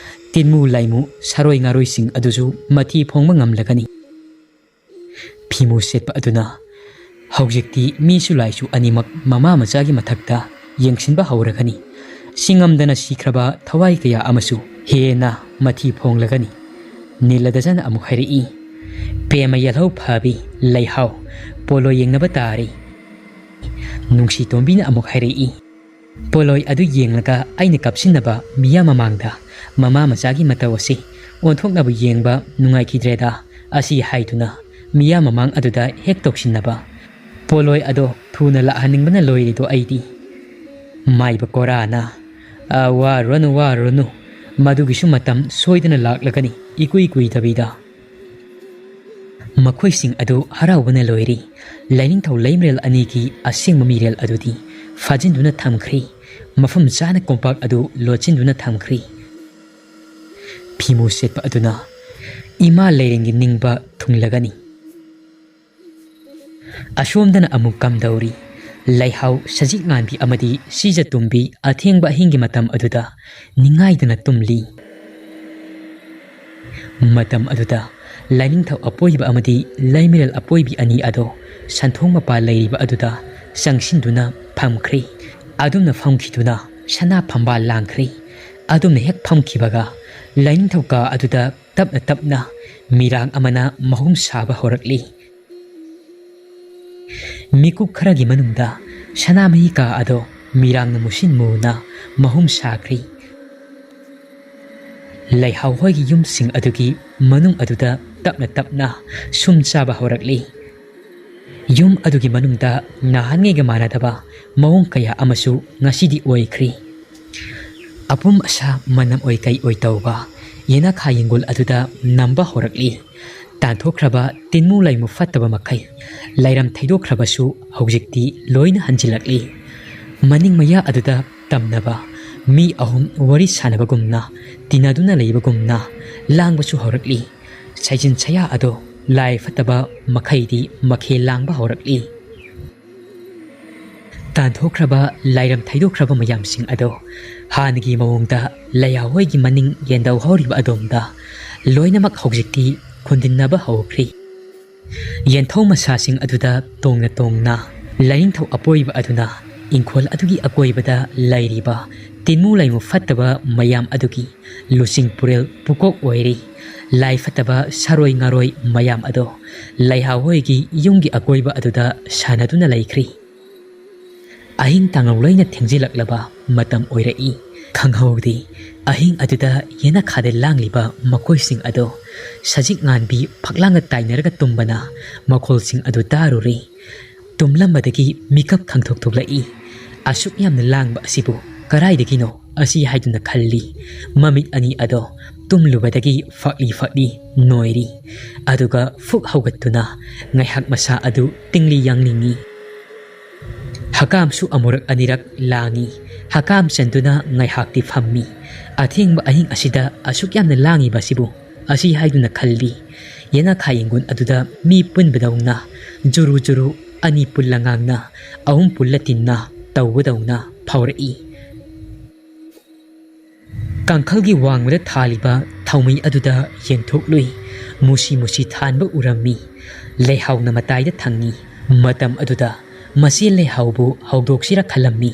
ꯇꯤꯟꯃꯨ ꯂꯥꯏꯃꯨ, ꯁꯥꯔꯣꯏ ꯉꯥꯔꯣꯏꯁꯤꯡ ꯑꯗꯨꯁꯨ ꯃꯊꯤ ꯐꯣꯡꯕ ꯉꯝꯂꯒꯅꯤ꯫" ꯐꯤꯃꯨ ꯁꯦꯠꯄ ꯑꯗꯨꯅ, "ꯍꯧꯖꯤꯛꯇꯤ ꯃꯤꯁꯨ ꯂꯥꯏꯁꯨ ꯑꯅꯤꯃꯛ ꯃꯃꯥ ꯃꯆꯥꯒꯤ ꯃꯊꯛꯇ ꯌꯦꯡꯁꯤꯟꯕ ꯍꯧꯔꯒꯅꯤ꯫ ꯁꯤꯉꯝꯗꯅ ꯁꯤꯈ꯭ꯔꯕ ꯊꯋꯥꯏ ꯀꯌꯥ ꯑꯃꯁꯨ ꯍꯦꯟꯅ ꯃꯊꯤ ꯐꯣꯡꯂꯒꯅꯤ꯫ ꯅꯤꯂꯗꯖꯅ ꯑꯃꯨꯛ ꯍꯥꯏꯔꯛꯏ, "ꯄꯦꯃ ꯌꯦꯜꯍꯧ ꯐꯕꯤ, ꯂꯩꯍꯥꯎ, ꯄꯣꯂꯣ ꯌꯦꯡꯅꯕ ꯇꯥꯔꯤ꯫" ꯅꯨꯡꯁꯤ ꯇꯣꯝꯕꯤꯅ ꯑꯃꯨꯛ ꯍꯥꯏꯔꯛꯏ, "ꯄꯣꯂꯣꯏ ꯑꯗꯨ ꯌꯦꯡꯂꯒ ꯑꯩꯅ ꯀꯥꯞꯁꯤꯟꯅꯕ ꯃꯤꯌꯥꯝ ꯃꯃꯥꯡꯗ ꯃꯃꯥ ꯃꯆꯥꯒꯤ ꯃꯇꯧ ꯑꯁꯤ ꯑꯣꯟꯊꯣꯛꯅꯕ ꯌꯦꯡꯕ ꯅꯨꯡꯉꯥꯏꯈꯤꯗ꯭ꯔꯦꯗ" ꯑꯁꯤ ꯍꯥꯏꯗꯨꯅ ꯃꯤꯌꯥꯝ ꯃꯃꯥꯡ ꯑꯗꯨꯗ ꯍꯦꯛ ꯇꯧꯁꯤꯟꯅꯕ꯫ ꯄꯣꯂꯣꯏ ꯑꯗꯣ ꯊꯨꯅ ꯂꯥꯛꯍꯟꯅꯤꯡꯕꯅ ꯂꯣꯏꯔꯦꯗꯣ ꯑꯩꯗꯤ꯫ ꯃꯥꯏꯕ ꯀꯣꯔꯥꯅ, "ꯑ, ꯋꯥꯔꯨꯔꯅꯨ, ꯋꯥꯔꯨꯔꯅꯨ, ꯃꯗꯨꯒꯤꯁꯨ ꯃꯇꯝ ꯁꯣꯏꯗꯅ ꯂꯥꯛꯂꯒꯅꯤ, ꯏꯀꯨꯏ ꯀꯨꯏꯗꯕꯤꯗ꯫" ꯃꯈꯣꯏꯁꯤꯡ ꯑꯗꯨ ꯍꯔꯥꯎꯕꯅ ꯂꯣꯏꯔꯤ꯫ ꯂꯥꯏꯅꯤꯡꯊꯧ ꯂꯩꯃꯔꯦꯜ ꯑꯅꯤꯒꯤ ꯑꯁꯦꯡꯕ ꯃꯤꯔꯦꯜ ꯑꯗꯨꯗꯤ ꯐꯥꯖꯤꯟꯗꯨꯅ ꯊꯝꯈ꯭ꯔꯤ꯫ ꯃꯐꯝ ꯆꯥꯅ ꯀꯣꯝꯄꯥꯛ ꯑꯗꯨ ꯂꯣꯠꯁꯤꯟꯗꯨꯅ ꯊꯝꯈ꯭ꯔꯤ꯫ ꯐꯤꯃꯨ ꯁꯦꯠꯄ ꯑꯗꯨꯅ, "ꯏꯃꯥ ꯂꯩꯔꯦꯟꯒꯤ ꯅꯤꯡꯕ ꯊꯨꯡꯂꯒꯅꯤ꯫" ꯑꯁꯣꯝꯗꯅ ꯑꯃꯨꯛ ꯀꯝꯗꯧꯔꯤ? ꯂꯩꯍꯥꯎ, ꯁꯖꯤꯛ ꯉꯥꯟꯕꯤ ꯑꯃꯗꯤ ꯁꯤꯖ ꯇꯨꯝꯕꯤ ꯑꯊꯦꯡꯕ ꯑꯍꯤꯡꯒꯤ ꯃꯇꯝ ꯑꯗꯨꯗ ꯅꯤꯡꯉꯥꯏꯗꯅ ꯇꯨꯝꯂꯤ꯫ ꯃꯇꯝ ꯑꯗꯨꯗ ꯂꯥꯏꯅꯤꯡꯊꯧ ꯑꯄꯣꯏꯕ ꯑꯃꯗꯤ ꯂꯩꯃꯔꯦꯜ ꯑꯄꯣꯏꯕꯤ ꯑꯅꯤ ꯑꯗꯣ ꯁꯟꯊꯣꯡ ꯃꯄꯥ ꯂꯩꯔꯤꯕ ꯑꯗꯨꯗ ꯆꯪꯁꯤꯟꯗꯨꯅ ꯐꯝꯈ꯭ꯔꯤ꯫ ꯑꯗꯨꯝꯅ ꯐꯝꯈꯤꯗꯨꯅ ꯁꯅꯥ ꯐꯝꯕꯥꯜ ꯂꯥꯡꯈ꯭ꯔꯤ꯫ ꯑꯗꯨꯝꯅ ꯍꯦꯛ ꯐꯝꯈꯤꯕꯒ ꯂꯥꯏꯅꯤꯡꯊꯧ ꯀꯥ ꯑꯗꯨꯗ ꯇꯞꯅ ꯇꯞꯅ ꯃꯤꯔꯥꯡ ꯑꯃꯅ ꯃꯍꯨꯝ ꯁꯥꯕ ꯍꯧꯔꯛꯂꯤ꯫ ꯃꯤꯀꯨꯞ ꯈꯔꯒꯤ ꯃꯅꯨꯡꯗ ꯁꯅꯥꯃꯍꯤ ꯀꯥ ꯑꯗꯣ ꯃꯤꯔꯥꯡꯅ ꯃꯨꯁꯤꯟ ꯃꯨꯅ ꯃꯍꯨꯝ ꯁꯥꯈ꯭ꯔꯤ꯫ ꯂꯩꯍꯥꯎ ꯍꯣꯏꯒꯤ ꯌꯨꯝꯁꯤꯡ ꯑꯗꯨꯒꯤ ꯃꯅꯨꯡ ꯑꯗꯨꯗ ꯇꯞꯅ ꯇꯞꯅ ꯁꯨꯝ ꯆꯥꯕ ꯍꯧꯔꯛꯂꯤ꯫ ꯌꯨꯝ ꯑꯗꯨꯒꯤ ꯃꯅꯨꯡꯗ ꯅꯍꯥꯟꯉꯩꯒ ꯃꯥꯟꯅꯗꯕ ꯃꯑꯣꯡ ꯀꯌꯥ ꯑꯃꯁꯨ ꯉꯁꯤꯗꯤ ꯑꯣꯏꯈ꯭ꯔꯤ꯫ ꯑꯄꯨꯝ ꯑꯁꯥ ꯃꯅꯝ ꯑꯣꯏ ꯀꯩ ꯑꯣꯏ ꯇꯧꯕ ꯌꯦꯅꯈꯥ ꯌꯦꯡꯒꯣꯜ ꯑꯗꯨꯗ ꯅꯝꯕ ꯍꯧꯔꯛꯂꯤ꯫ ꯇꯥꯟꯊꯣꯛꯈ꯭ꯔꯕ ꯇꯤꯟꯃꯨ ꯂꯩꯃꯨ ꯐꯠꯇꯕ ꯃꯈꯩ ꯂꯩꯔꯝ ꯊꯩꯗꯣꯛꯈ꯭ꯔꯕꯁꯨ ꯍꯧꯖꯤꯛꯇꯤ ꯂꯣꯏꯅ ꯍꯟꯖꯤꯜꯂꯛꯂꯤ꯫ ꯃꯅꯤꯡ ꯃꯌꯥ ꯑꯗꯨꯗ ꯇꯝꯅꯕ ꯃꯤ ꯑꯍꯨꯝ ꯋꯥꯔꯤ ꯁꯥꯟꯅꯕꯒꯨꯝꯅ, ꯇꯤꯟꯅꯗꯨꯅ ꯂꯩꯕꯒꯨꯝꯅ ꯂꯥꯡꯕꯁꯨ ꯍꯧꯔꯛꯂꯤ꯫ ꯁꯩꯖꯤꯟ ꯁꯌꯥ ꯑꯗꯣ ꯂꯥꯏ ꯐꯠꯇꯕ ꯃꯈꯩꯗꯤ ꯃꯈꯦꯜ ꯂꯥꯡꯕ ꯍꯧꯔꯛꯂꯤ꯫ ꯇꯥꯟꯊꯣꯛꯈ꯭ꯔꯕ, ꯂꯥꯏꯔꯝ ꯊꯩꯗꯣꯛꯈ꯭ꯔꯕ ꯃꯌꯥꯝꯁꯤꯡ ꯑꯗꯣ ꯍꯥꯟꯅꯒꯤ ꯃꯑꯣꯡꯗ ꯂꯩꯍꯥꯎ ꯍꯣꯏꯒꯤ ꯃꯅꯤꯡ ꯌꯦꯟꯗꯧ ꯍꯧꯔꯤꯕ ꯑꯗꯣꯝꯗ ꯂꯣꯏꯅꯃꯛ ꯍꯧꯖꯤꯛꯇꯤ ꯈꯨꯟꯗꯤꯟꯅꯕ ꯍꯧꯈ꯭ꯔꯤ꯫ ꯌꯦꯟꯊꯧ ꯃꯁꯥꯁꯤꯡ ꯑꯗꯨꯗ ꯇꯣꯡꯅ ꯇꯣꯡꯅ ꯂꯥꯏꯅꯤꯡꯊꯧ ꯑꯄꯣꯏꯕ ꯑꯗꯨꯅ ꯏꯪꯈꯣꯜ ꯑꯗꯨꯒꯤ ꯑꯀꯣꯏꯕꯗ ꯂꯩꯔꯤꯕ ꯇꯤꯟꯃꯨ ꯂꯩꯃꯨ ꯐꯠꯇꯕ ꯃꯌꯥꯝ ꯑꯗꯨꯒꯤ ꯂꯨꯆꯤꯡ ꯄꯨꯔꯦꯜ ꯄꯨꯀꯣꯛ ꯑꯣꯏꯔꯤ꯫ ꯂꯥꯏ ꯐꯠꯇꯕ ꯁꯥꯔꯣꯏ ꯉꯥꯔꯣꯏ ꯃꯌꯥꯝ ꯑꯗꯣ ꯂꯩꯍꯥꯎ ꯍꯣꯏꯒꯤ ꯌꯨꯝꯒꯤ ꯑꯀꯣꯏꯕ ꯑꯗꯨꯗ ꯁꯥꯟꯅꯗꯨꯅ ꯂꯩꯈ꯭ꯔꯤ꯫ ꯑꯍꯤꯡ ꯇꯥꯡꯂꯧ ꯂꯣꯏꯅ ꯊꯦꯡꯖꯤꯜꯂꯛꯂꯕ ꯃꯇꯝ ꯑꯣꯏꯔꯛꯏ꯫ ꯈꯪꯍꯧꯗꯦ꯫ ꯑꯍꯤꯡ ꯑꯗꯨꯗ ꯌꯦꯅꯈꯥꯗ ꯂꯥꯡꯂꯤꯕ ꯃꯈꯣꯏꯁꯤꯡ ꯑꯗꯣ ꯁꯖꯤꯛ ꯉꯥꯟꯕꯤ ꯐꯛꯂꯥꯡꯒ ꯇꯥꯏꯅꯔꯒ ꯇꯨꯝꯕꯅ ꯃꯈꯣꯜꯁꯤꯡ ꯑꯗꯨ ꯇꯥꯔꯨꯔꯦ꯫ ꯇꯨꯝꯂꯝꯕꯗꯒꯤ ꯃꯤꯀꯞ ꯈꯪꯊꯣꯛ ꯊꯣꯛꯂꯛꯏ꯫ ꯑꯁꯨꯛ ꯌꯥꯝꯅ ꯂꯥꯡꯕ ꯑꯁꯤꯕꯨ ꯀꯔꯥꯏꯗꯒꯤꯅꯣ ꯑꯁꯤ ꯍꯥꯏꯗꯨꯅ ꯈꯜꯂꯤ꯫ ꯃꯃꯤꯠ ꯑꯅꯤ ꯑꯗꯣ ꯇꯨꯝꯂꯨꯕꯗꯒꯤ ꯐꯛꯂꯤ ꯐꯛꯂꯤ ꯅꯣꯏꯔꯤ꯫ ꯑꯗꯨꯒ ꯐꯨꯛ ꯍꯧꯒꯠꯇꯨꯅ ꯉꯥꯏꯍꯥꯛ ꯃꯁꯥ ꯑꯗꯨ ꯇꯤꯡꯂꯤ ꯌꯥꯡꯅꯤꯡꯏ꯫ ꯍꯀꯥꯝꯁꯨ ꯑꯃꯨꯔꯛ ꯑꯅꯤꯔꯛ ꯂꯥꯡꯏ꯫ ꯍꯀꯥꯝ ꯆꯟꯗꯨꯅ ꯉꯥꯏꯍꯥꯛꯇꯤ ꯐꯝꯃꯤ꯫ ꯑꯊꯦꯡꯕ ꯑꯍꯤꯡ ꯑꯁꯤꯗ ꯑꯁꯨꯛ ꯌꯥꯝꯅ ꯂꯥꯡꯉꯤꯕ ꯑꯁꯤꯕꯨ ꯑꯁꯤ ꯍꯥꯏꯗꯨꯅ ꯈꯜꯂꯤ꯫ ꯌꯦꯅꯈꯥ ꯌꯦꯡꯒꯣꯟ ꯑꯗꯨꯗ ꯃꯤ ꯄꯨꯟꯕꯗꯧꯅ ꯖꯨꯔꯨ ꯖꯨꯔꯨ ꯑꯅꯤ ꯄꯨꯜꯂ ꯉꯥꯡꯅ, ꯑꯍꯨꯝ ꯄꯨꯜꯂ ꯇꯤꯟꯅ ꯇꯧꯕꯗꯧꯅ ꯐꯥꯎꯔꯛꯏ꯫ ꯀꯥꯡꯈꯜꯒꯤ ꯋꯥꯡꯃꯗ ꯊꯥꯜꯂꯤꯕ ꯊꯥꯎꯃꯩ ꯑꯗꯨꯗ ꯌꯦꯡꯊꯣꯛꯂꯨꯏ꯫ ꯃꯨꯁꯤ ꯃꯨꯁꯤ ꯊꯥꯟꯕ ꯎꯔꯝꯃꯤ꯫ ꯂꯩꯍꯥꯎꯅ ꯃꯇꯥꯏꯗ ꯊꯪꯉꯤ꯫ ꯃꯇꯝ ꯑꯗꯨꯗ ꯃꯆꯦ ꯂꯩꯍꯥꯎꯕꯨ ꯍꯧꯗꯣꯛꯁꯤꯔ ꯈꯜꯂꯝꯃꯤ꯫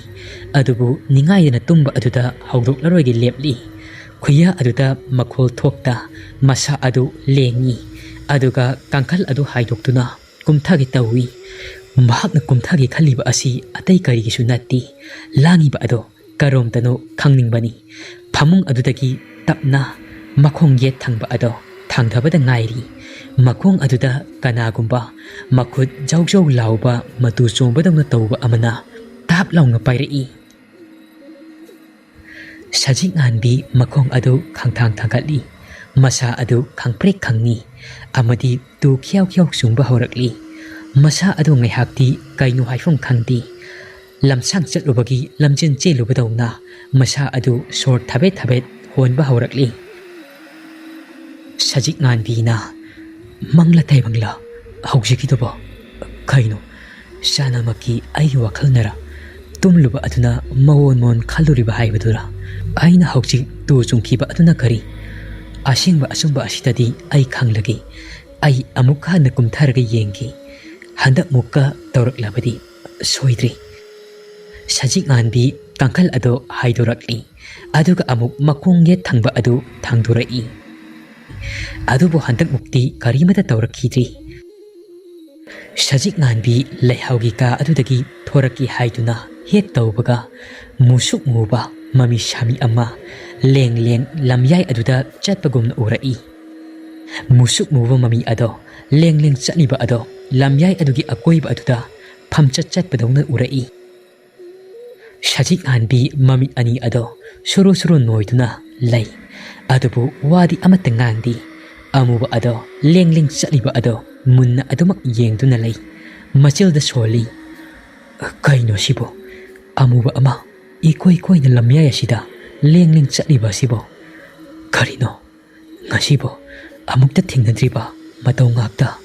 ꯑꯗꯨꯕꯨ ꯅꯤꯡꯉꯥꯏꯗꯅ ꯇꯨꯝꯕ ꯑꯗꯨꯗ ꯍꯧꯗꯣꯛꯂꯔꯣꯏꯒꯦ ꯂꯦꯞꯂꯤ꯫ ꯈꯨꯌꯥ ꯑꯗꯨꯗ ꯃꯈꯣꯜ ꯊꯣꯛꯇ ꯃꯁꯥ ꯑꯗꯨ ꯂꯦꯡꯉꯤ꯫ ꯑꯗꯨꯒ ꯀꯥꯡꯈꯜ ꯑꯗꯨ ꯍꯥꯏꯗꯣꯛꯇꯨꯅ ꯀꯨꯝꯊꯒꯦ ꯇꯧꯏ꯫ ꯃꯍꯥꯛꯅ ꯀꯨꯝꯊꯒꯦ ꯈꯜꯂꯤꯕ ꯑꯁꯤ ꯑꯇꯩ ꯀꯔꯤꯒꯤꯁꯨ ꯅꯠꯇꯦ꯫ ꯂꯥꯡꯉꯤꯕ ꯑꯗꯣ ꯀꯔꯣꯝꯗꯅꯣ ꯈꯪꯅꯤꯡꯕꯅꯤ꯫ ꯐꯃꯨꯡ ꯑꯗꯨꯗꯒꯤ ꯇꯞꯅ ꯃꯈꯣꯡ ꯌꯦꯠ ꯊꯪꯕ ꯑꯗꯣ ꯊꯥꯡꯊꯕꯗ ꯉꯥꯏꯔꯤ꯫ ꯃꯈꯣꯡ ꯑꯗꯨꯗ ꯀꯅꯥꯒꯨꯝꯕ ꯃꯈꯨꯠ ꯖꯧ ꯖꯧ ꯂꯥꯎꯕ ꯃꯇꯨ ꯆꯣꯡꯕꯗꯧꯅ ꯇꯧꯕ ꯑꯃꯅ ꯇꯥꯞ ꯂꯥꯎꯅ ꯄꯥꯏꯔꯛꯏ꯫ ꯁꯖꯤꯛ ꯉꯥꯟꯕꯤ ꯃꯈꯣꯡ ꯑꯗꯨ ꯈꯪꯊꯥꯡ ꯊꯥꯡꯒꯠꯂꯤ꯫ ꯃꯁꯥ ꯑꯗꯨ ꯈꯪꯄ꯭ꯔꯦꯛ ꯈꯪꯉꯤ ꯑꯃꯗꯤ ꯇꯨ ꯈ꯭ꯌꯥꯎ ꯈ꯭ꯌꯥꯎ ꯆꯨꯡꯕ ꯍꯧꯔꯛꯂꯤ꯫ ꯃꯁꯥ ꯑꯗꯨ ꯉꯥꯏꯍꯥꯛꯇꯤ ꯀꯩꯅꯣ ꯍꯥꯏꯐꯝ ꯈꯪꯗꯦ꯫ ꯂꯝꯁꯥꯡ ꯆꯠꯂꯨꯕꯒꯤ ꯂꯝꯖꯦꯟ ꯆꯦꯜꯂꯨꯕꯗꯧꯅ ꯃꯁꯥ ꯑꯗꯨ ꯁꯣꯔ ꯊꯕꯦꯠ ꯊꯕꯦꯠ ꯍꯣꯟꯕ ꯍꯧꯔꯛꯂꯤ꯫ ꯁꯖꯤꯛ ꯉꯥꯟꯕꯤꯅ, "ꯃꯪꯂ ꯇꯥꯏꯕꯪꯂ ꯍꯧꯖꯤꯛꯀꯤꯗꯨꯕꯣ? ꯀꯩꯅꯣ, ꯆꯥꯅꯃꯛꯀꯤ ꯑꯩꯒꯤ ꯋꯥꯈꯜꯅꯔ? ꯇꯨꯝꯂꯨꯕ ꯑꯗꯨꯅ ꯃꯑꯣꯟ ꯃꯑꯣꯟ ꯈꯜꯂꯨꯔꯤꯕ ꯍꯥꯏꯕꯗꯨꯔ? ꯑꯩꯅ ꯍꯧꯖꯤꯛ ꯇꯨ ꯆꯨꯡꯈꯤꯕ ꯑꯗꯨꯅ ꯀꯔꯤ? ꯑꯁꯦꯡꯕ ꯑꯆꯨꯝꯕ ꯑꯁꯤꯗꯗꯤ ꯑꯩ ꯈꯪꯂꯒꯦ꯫ ꯑꯩ ꯑꯃꯨꯛ ꯍꯟꯅ ꯀꯨꯝꯊꯔꯒ ꯌꯦꯡꯒꯦ꯫ ꯍꯟꯗꯛꯃꯨꯛꯀ ꯇꯧꯔꯛꯂꯕꯗꯤ ꯁꯣꯏꯗ꯭ꯔꯦ꯫" ꯁꯖꯤꯛ ꯉꯥꯟꯕꯤ ꯀꯥꯡꯈꯜ ꯑꯗꯨ ꯍꯥꯏꯗꯣꯔꯛꯂꯤ, ꯑꯗꯨꯒ ꯑꯃꯨꯛ ꯃꯈꯣꯡ ꯌꯦꯠ ꯊꯪꯕ ꯑꯗꯨ ꯊꯥꯡꯗꯣꯔꯛꯏ꯫ ꯑꯗꯨꯕꯨ ꯍꯟꯗꯛꯃꯨꯛꯇꯤ ꯀꯔꯤꯃꯠꯇ ꯇꯧꯔꯛꯈꯤꯗ꯭ꯔꯤ꯫ ꯁꯖꯤꯛ ꯉꯥꯟꯕꯤ ꯂꯩꯍꯥꯎꯒꯤ ꯀꯥ ꯑꯗꯨꯗꯒꯤ ꯊꯣꯔꯛꯀꯦ ꯍꯥꯏꯗꯨꯅ ꯍꯦꯛ ꯇꯧꯕꯒ, ꯃꯨꯁꯨꯛ ꯃꯨꯕ ꯃꯃꯤ ꯁꯥꯃꯤ ꯑꯃ ꯂꯦꯡ ꯂꯦꯡ ꯂꯝꯌꯥꯏ ꯑꯗꯨꯗ ꯆꯠꯄꯒꯨꯝꯅ ꯎꯔꯛꯏ꯫ ꯃꯨꯁꯨꯛ ꯃꯨꯕ ꯃꯃꯤ ꯑꯗꯣ ꯂꯦꯡ ꯂꯦꯡ ꯆꯠꯂꯤꯕ ꯑꯗꯣ ꯂꯝꯌꯥꯏ ꯑꯗꯨꯒꯤ ꯑꯀꯣꯏꯕ ꯑꯗꯨꯗ ꯐꯝꯆꯠ ꯆꯠꯄꯗꯧꯅ ꯎꯔꯛꯏ꯫ ꯁꯖꯤꯛ ꯉꯥꯟꯕꯤ ꯃꯃꯤꯠ ꯑꯅꯤ ꯑꯗꯣ ꯁꯨꯔꯨ ꯁꯨꯔꯨ ꯅꯣꯏꯗꯨꯅ ꯂꯩ, ꯑꯗꯨꯕꯨ ꯋꯥꯗꯤ ꯑꯃꯠꯇ ꯉꯥꯡꯗꯦ꯫ ꯑꯃꯨꯕ ꯑꯗꯣ ꯂꯦꯡ ꯂꯦꯡ ꯆꯠꯂꯤꯕ ꯑꯗꯣ ꯃꯨꯟꯅ ꯑꯗꯨꯃꯛ ꯌꯦꯡꯗꯨꯅ ꯂꯩ꯫ ꯃꯆꯤꯜꯗ ꯁꯣꯜꯂꯤ, "ꯀꯩꯅꯣ ꯁꯤꯕꯣ? ꯑꯃꯨꯕ ꯑꯃ ꯏꯀꯣꯏ ꯀꯣꯏꯅ ꯂꯝꯌꯥꯏ ꯑꯁꯤꯗ ꯂꯦꯡ ꯂꯦꯡ ꯆꯠꯂꯤꯕ ꯑꯁꯤꯕꯣ? ꯀꯔꯤꯅꯣ? ꯉꯁꯤꯕꯣ ꯑꯃꯨꯛꯇ ꯊꯦꯡꯅꯗ꯭ꯔꯤꯕ ꯃꯇꯧ ꯉꯥꯛꯇ?"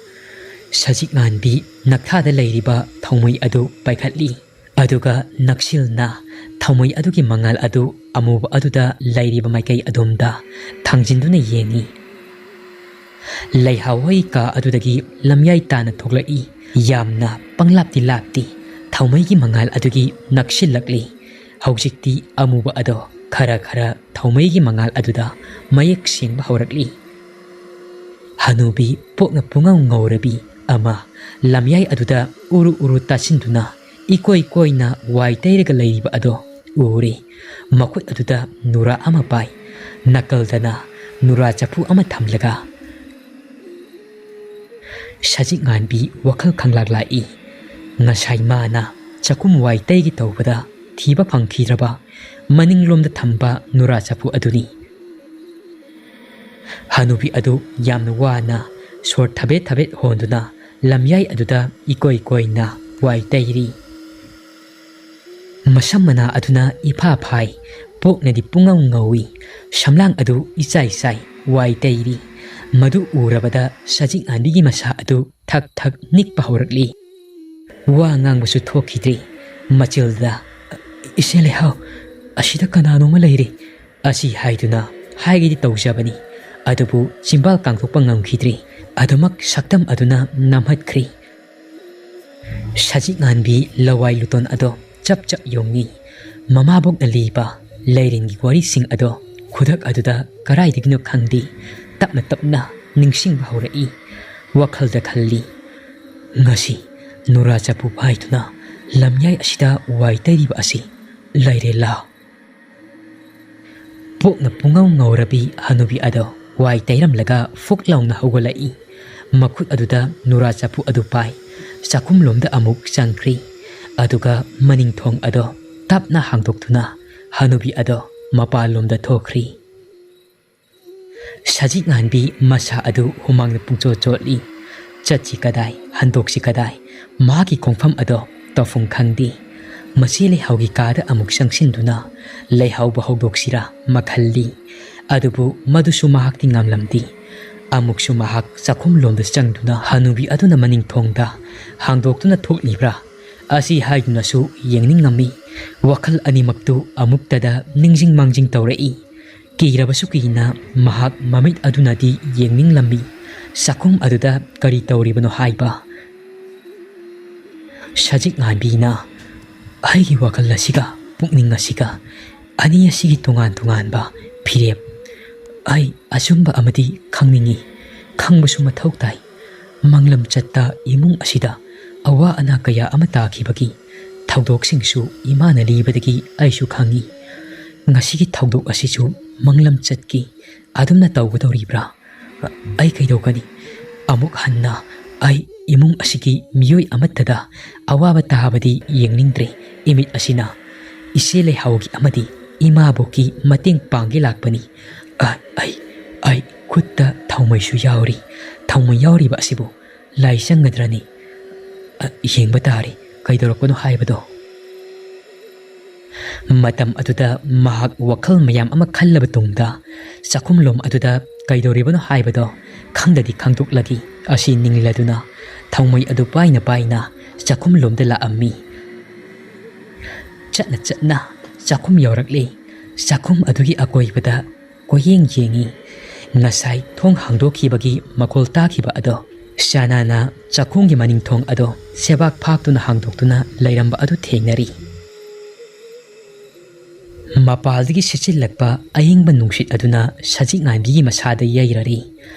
ꯁꯖꯤꯛ ꯉꯥꯟꯕꯤ ꯅꯛꯊꯥꯗ ꯂꯩꯔꯤꯕ ꯊꯥꯎꯃꯩ ꯑꯗꯨ ꯄꯥꯏꯈꯠꯂꯤ꯫ ꯑꯗꯨꯒ ꯅꯛꯁꯤꯜꯅ ꯊꯥꯎꯃꯩ ꯑꯗꯨꯒꯤ ꯃꯉꯥꯜ ꯑꯗꯨ ꯑꯃꯨꯕ ꯑꯗꯨꯗ ꯂꯩꯔꯤꯕ ꯃꯥꯏꯀꯩ ꯑꯗꯣꯝꯗ ꯊꯥꯡꯖꯤꯟꯗꯨꯅ ꯌꯦꯡꯏ꯫ ꯂꯩꯍꯥꯎ ꯍꯣꯏ ꯀꯥ ꯑꯗꯨꯗꯒꯤ ꯂꯝꯌꯥꯏ ꯇꯥꯅ ꯊꯣꯛꯂꯛꯏ꯫ ꯌꯥꯝꯅ ꯄꯪꯂꯥꯞꯇꯤ ꯂꯥꯞꯇꯦ꯫ ꯊꯥꯎꯃꯩꯒꯤ ꯃꯉꯥꯜ ꯑꯗꯨꯒꯤ ꯅꯛꯁꯤꯜꯂꯛꯂꯤ꯫ ꯍꯧꯖꯤꯛꯇꯤ ꯑꯃꯨꯕ ꯑꯗꯣ ꯈꯔ ꯈꯔ ꯊꯥꯎꯃꯩꯒꯤ ꯃꯉꯥꯜ ꯑꯗꯨꯗ ꯃꯌꯦꯛ ꯁꯦꯡꯕ ꯍꯧꯔꯛꯂꯤ꯫ ꯍꯅꯨꯕꯤ ꯄꯣꯛꯅ ꯄꯨꯡꯉꯧ ꯉꯧꯔꯕꯤ ꯑꯃ ꯂꯝꯌꯥꯏ ꯑꯗꯨꯗ ꯎꯔꯨ ꯎꯔꯨ ꯇꯥꯁꯤꯟꯗꯨꯅ ꯏꯀꯣꯏ ꯀꯣꯏꯅ ꯋꯥꯏ ꯇꯩꯔꯒ ꯂꯩꯔꯤꯕ ꯑꯗꯣ ꯎꯔꯦ꯫ ꯃꯈꯨꯠ ꯑꯗꯨꯗ ꯅꯨꯔꯥ ꯑꯃ ꯄꯥꯏ꯫ ꯅꯥꯀꯜꯗꯅ ꯅꯨꯔꯥ ꯆꯐꯨ ꯑꯃ ꯊꯝꯂꯒ꯫ ꯁꯖꯤꯛ ꯉꯥꯟꯕꯤ ꯋꯥꯈꯜ ꯈꯪꯂꯥꯛ ꯂꯥꯛꯏ꯫ ꯉꯁꯥꯏ ꯃꯥꯅ ꯆꯥꯛꯈꯨꯝ ꯋꯥꯏ ꯇꯩꯒꯦ ꯇꯧꯕꯗ ꯊꯤꯕ ꯐꯪꯈꯤꯗ꯭ꯔꯕ ꯃꯅꯤꯡꯂꯣꯝꯗ ꯊꯝꯕ ꯅꯨꯔꯥ ꯆꯐꯨ ꯑꯗꯨꯅꯤ꯫ ꯍꯅꯨꯕꯤ ꯑꯗꯨ ꯌꯥꯝꯅ ꯋꯥꯅ ꯁꯣꯔ ꯊꯕꯦꯠ ꯊꯕꯦꯠ ꯍꯣꯟꯗꯨꯅ ꯂꯝꯌꯥꯏ ꯑꯗꯨꯗ ꯏꯀꯣꯏ ꯀꯣꯏꯅ ꯋꯥꯏ ꯇꯩꯔꯤ꯫ ꯃꯁꯝ ꯃꯅꯥ ꯑꯗꯨꯅ ꯏꯐꯥ ꯐꯥꯏ, ꯄꯣꯛꯅꯗꯤ ꯄꯨꯡꯉꯧ ꯉꯧꯏ, ꯁꯝꯂꯥꯡ ꯑꯗꯨ ꯏꯆꯥꯏ ꯆꯥꯏ, ꯋꯥꯏ ꯇꯩꯔꯤ꯫ ꯃꯗꯨ ꯎꯔꯕꯗ ꯁꯖꯤꯛ ꯉꯥꯟꯕꯤꯒꯤ ꯃꯁꯥ ꯑꯗꯨ ꯊꯛ ꯊꯛ ꯅꯤꯛꯄ ꯍꯧꯔꯛꯂꯤ꯫ ꯋꯥ ꯉꯥꯡꯕꯁꯨ ꯊꯣꯛꯈꯤꯗ꯭ꯔꯤ꯫ ꯃꯆꯤꯜꯗ, "ꯏꯆꯦ ꯂꯩꯍꯥꯎ, ꯑꯁꯤꯗ ꯀꯅꯥꯅꯣꯃ ꯂꯩꯔꯤ" ꯑꯁꯤ ꯍꯥꯏꯗꯨꯅ ꯍꯥꯏꯒꯦꯗꯤ ꯇꯧꯖꯕꯅꯤ, ꯑꯗꯨꯕꯨ ꯆꯤꯝꯕꯥꯜ ꯀꯥꯡꯊꯣꯛꯄ ꯉꯝꯈꯤꯗ꯭ꯔꯤ꯫ ꯑꯗꯨꯃꯛ ꯁꯛꯇꯝ ꯑꯗꯨꯅ ꯅꯝꯍꯠꯈ꯭ꯔꯤ꯫ ꯁꯖꯤꯛ ꯉꯥꯟꯕꯤ ꯂꯋꯥꯏ ꯂꯨꯇꯣꯟ ꯑꯗꯣ ꯆꯞ ꯆꯞ ꯌꯨꯡꯏ꯫ ꯃꯃꯥꯕꯣꯛꯅ ꯂꯤꯕ ꯂꯥꯏꯔꯦꯟꯒꯤ ꯋꯥꯔꯤꯁꯤꯡ ꯑꯗꯣ ꯈꯨꯗꯛ ꯑꯗꯨꯗ ꯀꯔꯥꯏꯗꯒꯤꯅꯣ ꯈꯪꯗꯦ, ꯇꯞꯅ ꯇꯞꯅ ꯅꯤꯡꯁꯤꯡꯕ ꯍꯧꯔꯛꯏ꯫ ꯋꯥꯈꯜꯗ ꯈꯜꯂꯤ, "ꯉꯁꯤ ꯅꯨꯔꯥ ꯆꯐꯨ ꯄꯥꯏꯗꯨꯅ ꯂꯝꯌꯥꯏ ꯑꯁꯤꯗ ꯋꯥꯏ ꯇꯩꯔꯤꯕ ꯑꯁꯤ ꯂꯥꯏꯔꯦꯜꯂꯥ?" ꯄꯣꯛꯅ ꯄꯨꯡꯉꯧ ꯉꯧꯔꯕꯤ ꯍꯅꯨꯕꯤ ꯑꯗꯣ ꯋꯥꯏ ꯇꯩꯔꯝꯂꯒ ꯐꯨꯛ ꯂꯥꯎꯅ ꯍꯧꯒꯠꯂꯛꯏ꯫ ꯃꯈꯨꯠ ꯑꯗꯨꯗ ꯅꯨꯔꯥ ꯆꯐꯨ ꯑꯗꯨ ꯄꯥꯏ꯫ ꯆꯥꯛꯈꯨꯝꯂꯣꯝꯗ ꯑꯃꯨꯛ ꯆꯪꯈ꯭ꯔꯤ꯫ ꯑꯗꯨꯒ ꯃꯅꯤꯡ ꯊꯣꯡ ꯑꯗꯣ ꯇꯞꯅ ꯍꯥꯡꯗꯣꯛꯇꯨꯅ ꯍꯅꯨꯕꯤ ꯑꯗꯣ ꯃꯄꯥꯟꯂꯣꯝꯗ ꯊꯣꯛꯈ꯭ꯔꯤ꯫ ꯁꯖꯤꯛ ꯉꯥꯟꯕꯤ ꯃꯁꯥ ꯑꯗꯨ ꯍꯨꯃꯥꯡꯅ ꯄꯨꯡꯆꯣꯠ ꯆꯣꯠꯂꯤ꯫ ꯆꯠꯁꯤ ꯀꯗꯥꯏ, ꯍꯟꯗꯣꯛꯁꯤ ꯀꯗꯥꯏ? ꯃꯍꯥꯛꯀꯤ ꯈꯣꯡꯐꯝ ꯑꯗꯣ ꯇꯧꯐꯝ ꯈꯪꯗꯦ꯫ ꯃꯁꯤ ꯂꯩꯍꯥꯎꯒꯤ ꯀꯥꯗ ꯑꯃꯨꯛ ꯆꯪꯁꯤꯟꯗꯨꯅ ꯂꯩꯍꯥꯎꯕꯨ ꯍꯧꯗꯣꯛꯁꯤꯔꯥ ꯃꯈꯜꯂꯤ꯫ ꯑꯗꯨꯕꯨ ꯃꯗꯨꯁꯨ ꯃꯍꯥꯛꯇꯤ ꯉꯝꯂꯝꯗꯦ꯫ ꯑꯃꯨꯛꯁꯨ ꯃꯍꯥꯛ ꯆꯥꯛꯈꯨꯝꯂꯣꯝꯗ ꯆꯪꯗꯨꯅ ꯍꯅꯨꯕꯤ ꯑꯗꯨꯅ ꯃꯅꯤꯡ ꯊꯣꯡꯗ ꯍꯥꯡꯗꯣꯛꯇꯨꯅ ꯊꯣꯛꯂꯤꯕ꯭ꯔꯥ ꯑꯁꯤ ꯍꯥꯏꯗꯨꯅꯁꯨ ꯌꯦꯡꯅꯤꯡꯉꯝꯃꯤ꯫ ꯋꯥꯈꯜ ꯑꯅꯤꯃꯛꯇꯨ ꯑꯃꯨꯛꯇꯗ ꯅꯤꯡꯖꯤꯡ ꯃꯥꯡꯖꯤꯡ ꯇꯧꯔꯛꯏ꯫ ꯀꯤꯔꯕꯁꯨ ꯀꯤꯅ ꯃꯍꯥꯛ ꯃꯃꯤꯠ ꯑꯗꯨꯅꯗꯤ ꯌꯦꯡꯅꯤꯡꯂꯝꯃꯤ꯫ ꯆꯥꯛꯈꯨꯝ ꯑꯗꯨꯗ ꯀꯔꯤ ꯇꯧꯔꯤꯕꯅꯣ ꯍꯥꯏꯕ꯫ ꯁꯖꯤꯛ ꯉꯥꯟꯕꯤꯅ, "ꯑꯩꯒꯤ ꯋꯥꯈꯜ ꯑꯁꯤꯒ ꯄꯨꯛꯅꯤꯡ ꯑꯁꯤꯒ, ꯑꯅꯤ ꯑꯁꯤꯒꯤ ꯇꯣꯉꯥꯟ ꯇꯣꯉꯥꯟꯕ ꯐꯤꯔꯦꯞ꯫ ꯑꯩ ꯑꯆꯨꯝꯕ ꯑꯃꯗꯤ ꯈꯪꯅꯤꯡꯏ, ꯈꯪꯕꯁꯨ ꯃꯊꯧ ꯇꯥꯏ꯫ ꯃꯪꯂꯝ ꯆꯠꯇ ꯏꯃꯨꯡ ꯑꯁꯤꯗ ꯑꯋꯥ ꯑꯅꯥ ꯀꯌꯥ ꯑꯃ ꯇꯥꯈꯤꯕꯒꯤ ꯊꯧꯗꯣꯛꯁꯤꯡꯁꯨ ꯏꯃꯥꯅ ꯂꯤꯕꯗꯒꯤ ꯑꯩꯁꯨ ꯈꯪꯏ꯫ ꯉꯁꯤꯒꯤ ꯊꯧꯗꯣꯛ ꯑꯁꯤꯁꯨ ꯃꯪꯂꯝ ꯆꯠꯀꯤ ꯑꯗꯨꯝꯅ ꯇꯧꯒꯗꯧꯔꯤꯕ꯭ꯔꯥ? ꯑꯩ ꯀꯩꯗꯧꯒꯅꯤ? ꯑꯃꯨꯛ ꯍꯟꯅ ꯑꯩ ꯏꯃꯨꯡ ꯑꯁꯤꯒꯤ ꯃꯤꯑꯣꯏ ꯑꯃꯠꯇꯗ ꯑꯋꯥꯕ ꯇꯥꯕꯗꯤ ꯌꯦꯡꯅꯤꯡꯗ꯭ꯔꯦ꯫ ꯏꯃꯤꯠ ꯑꯁꯤꯅ ꯏꯆꯦ ꯂꯩꯍꯥꯎꯒꯤ ꯑꯃꯗꯤ ꯏꯃꯥꯕꯣꯛꯀꯤ ꯃꯇꯦꯡ ꯄꯥꯡꯒꯦ ꯂꯥꯛꯄꯅꯤ꯫ ꯑ, ꯑꯩ, ꯑꯩ ꯈꯨꯠꯇ ꯊꯥꯎꯃꯩꯁꯨ ꯌꯥꯎꯔꯤ꯫ ꯊꯥꯎꯃꯩ ꯌꯥꯎꯔꯤꯕ ꯑꯁꯤꯕꯨ ꯂꯥꯏ ꯆꯪꯒꯗ꯭ꯔꯅꯤ? ꯑ, ꯌꯦꯡꯕ ꯇꯥꯔꯦ ꯀꯩꯗꯧꯔꯛꯄꯅꯣ ꯍꯥꯏꯕꯗꯣ꯫" ꯃꯇꯝ ꯑꯗꯨꯗ ꯃꯍꯥꯛ ꯋꯥꯈꯜ ꯃꯌꯥꯝ ꯑꯃ ꯈꯜꯂꯕ ꯇꯨꯡꯗ ꯆꯥꯛꯈꯨꯝꯂꯣꯝ ꯑꯗꯨꯗ ꯀꯩꯗꯧꯔꯤꯕꯅꯣ ꯍꯥꯏꯕꯗꯣ ꯈꯪꯗꯗꯤ ꯈꯪꯗꯣꯛꯂꯒꯦ ꯑꯁꯤ ꯅꯤꯡꯂꯗꯨꯅ ꯊꯥꯎꯃꯩ ꯑꯗꯨ ꯄꯥꯏꯅ ꯄꯥꯏꯅ ꯆꯥꯛꯈꯨꯝꯂꯣꯝꯗ ꯂꯥꯛꯑꯝꯃꯤ꯫ ꯆꯠꯅ ꯆꯠꯅ ꯆꯥꯛꯈꯨꯝ ꯌꯧꯔꯛꯂꯦ꯫ ꯆꯥꯛꯈꯨꯝ ꯑꯗꯨꯒꯤ ꯑꯀꯣꯏꯕꯗ ꯀꯣꯏꯌꯦꯡ ꯌꯦꯡꯏ꯫ ꯉꯁꯥꯏ ꯊꯣꯡ ꯍꯥꯡꯗꯣꯛꯈꯤꯕꯒꯤ ꯃꯈꯣꯜ ꯇꯥꯈꯤꯕ ꯑꯗꯣ ꯁꯅꯥꯅ ꯆꯥꯛꯈꯨꯝꯒꯤ ꯃꯅꯤꯡ ꯊꯣꯡ ꯑꯗꯣ ꯁꯦꯕꯥꯛ ꯐꯥꯛꯇꯨꯅ ꯍꯥꯡꯗꯣꯛꯇꯨꯅ ꯂꯩꯔꯝꯕ ꯑꯗꯨ ꯊꯦꯡꯅꯔꯤ꯫ ꯃꯄꯥꯜꯗꯒꯤ ꯁꯤꯠꯆꯤꯜꯂꯛꯄ ꯑꯏꯪꯕ ꯅꯨꯡꯁꯤꯠ ꯑꯗꯨꯅ ꯁꯖꯤꯛ ꯉꯥꯟꯕꯤꯒꯤ ꯃꯁꯥꯗ ꯌꯩꯔꯔꯤ꯫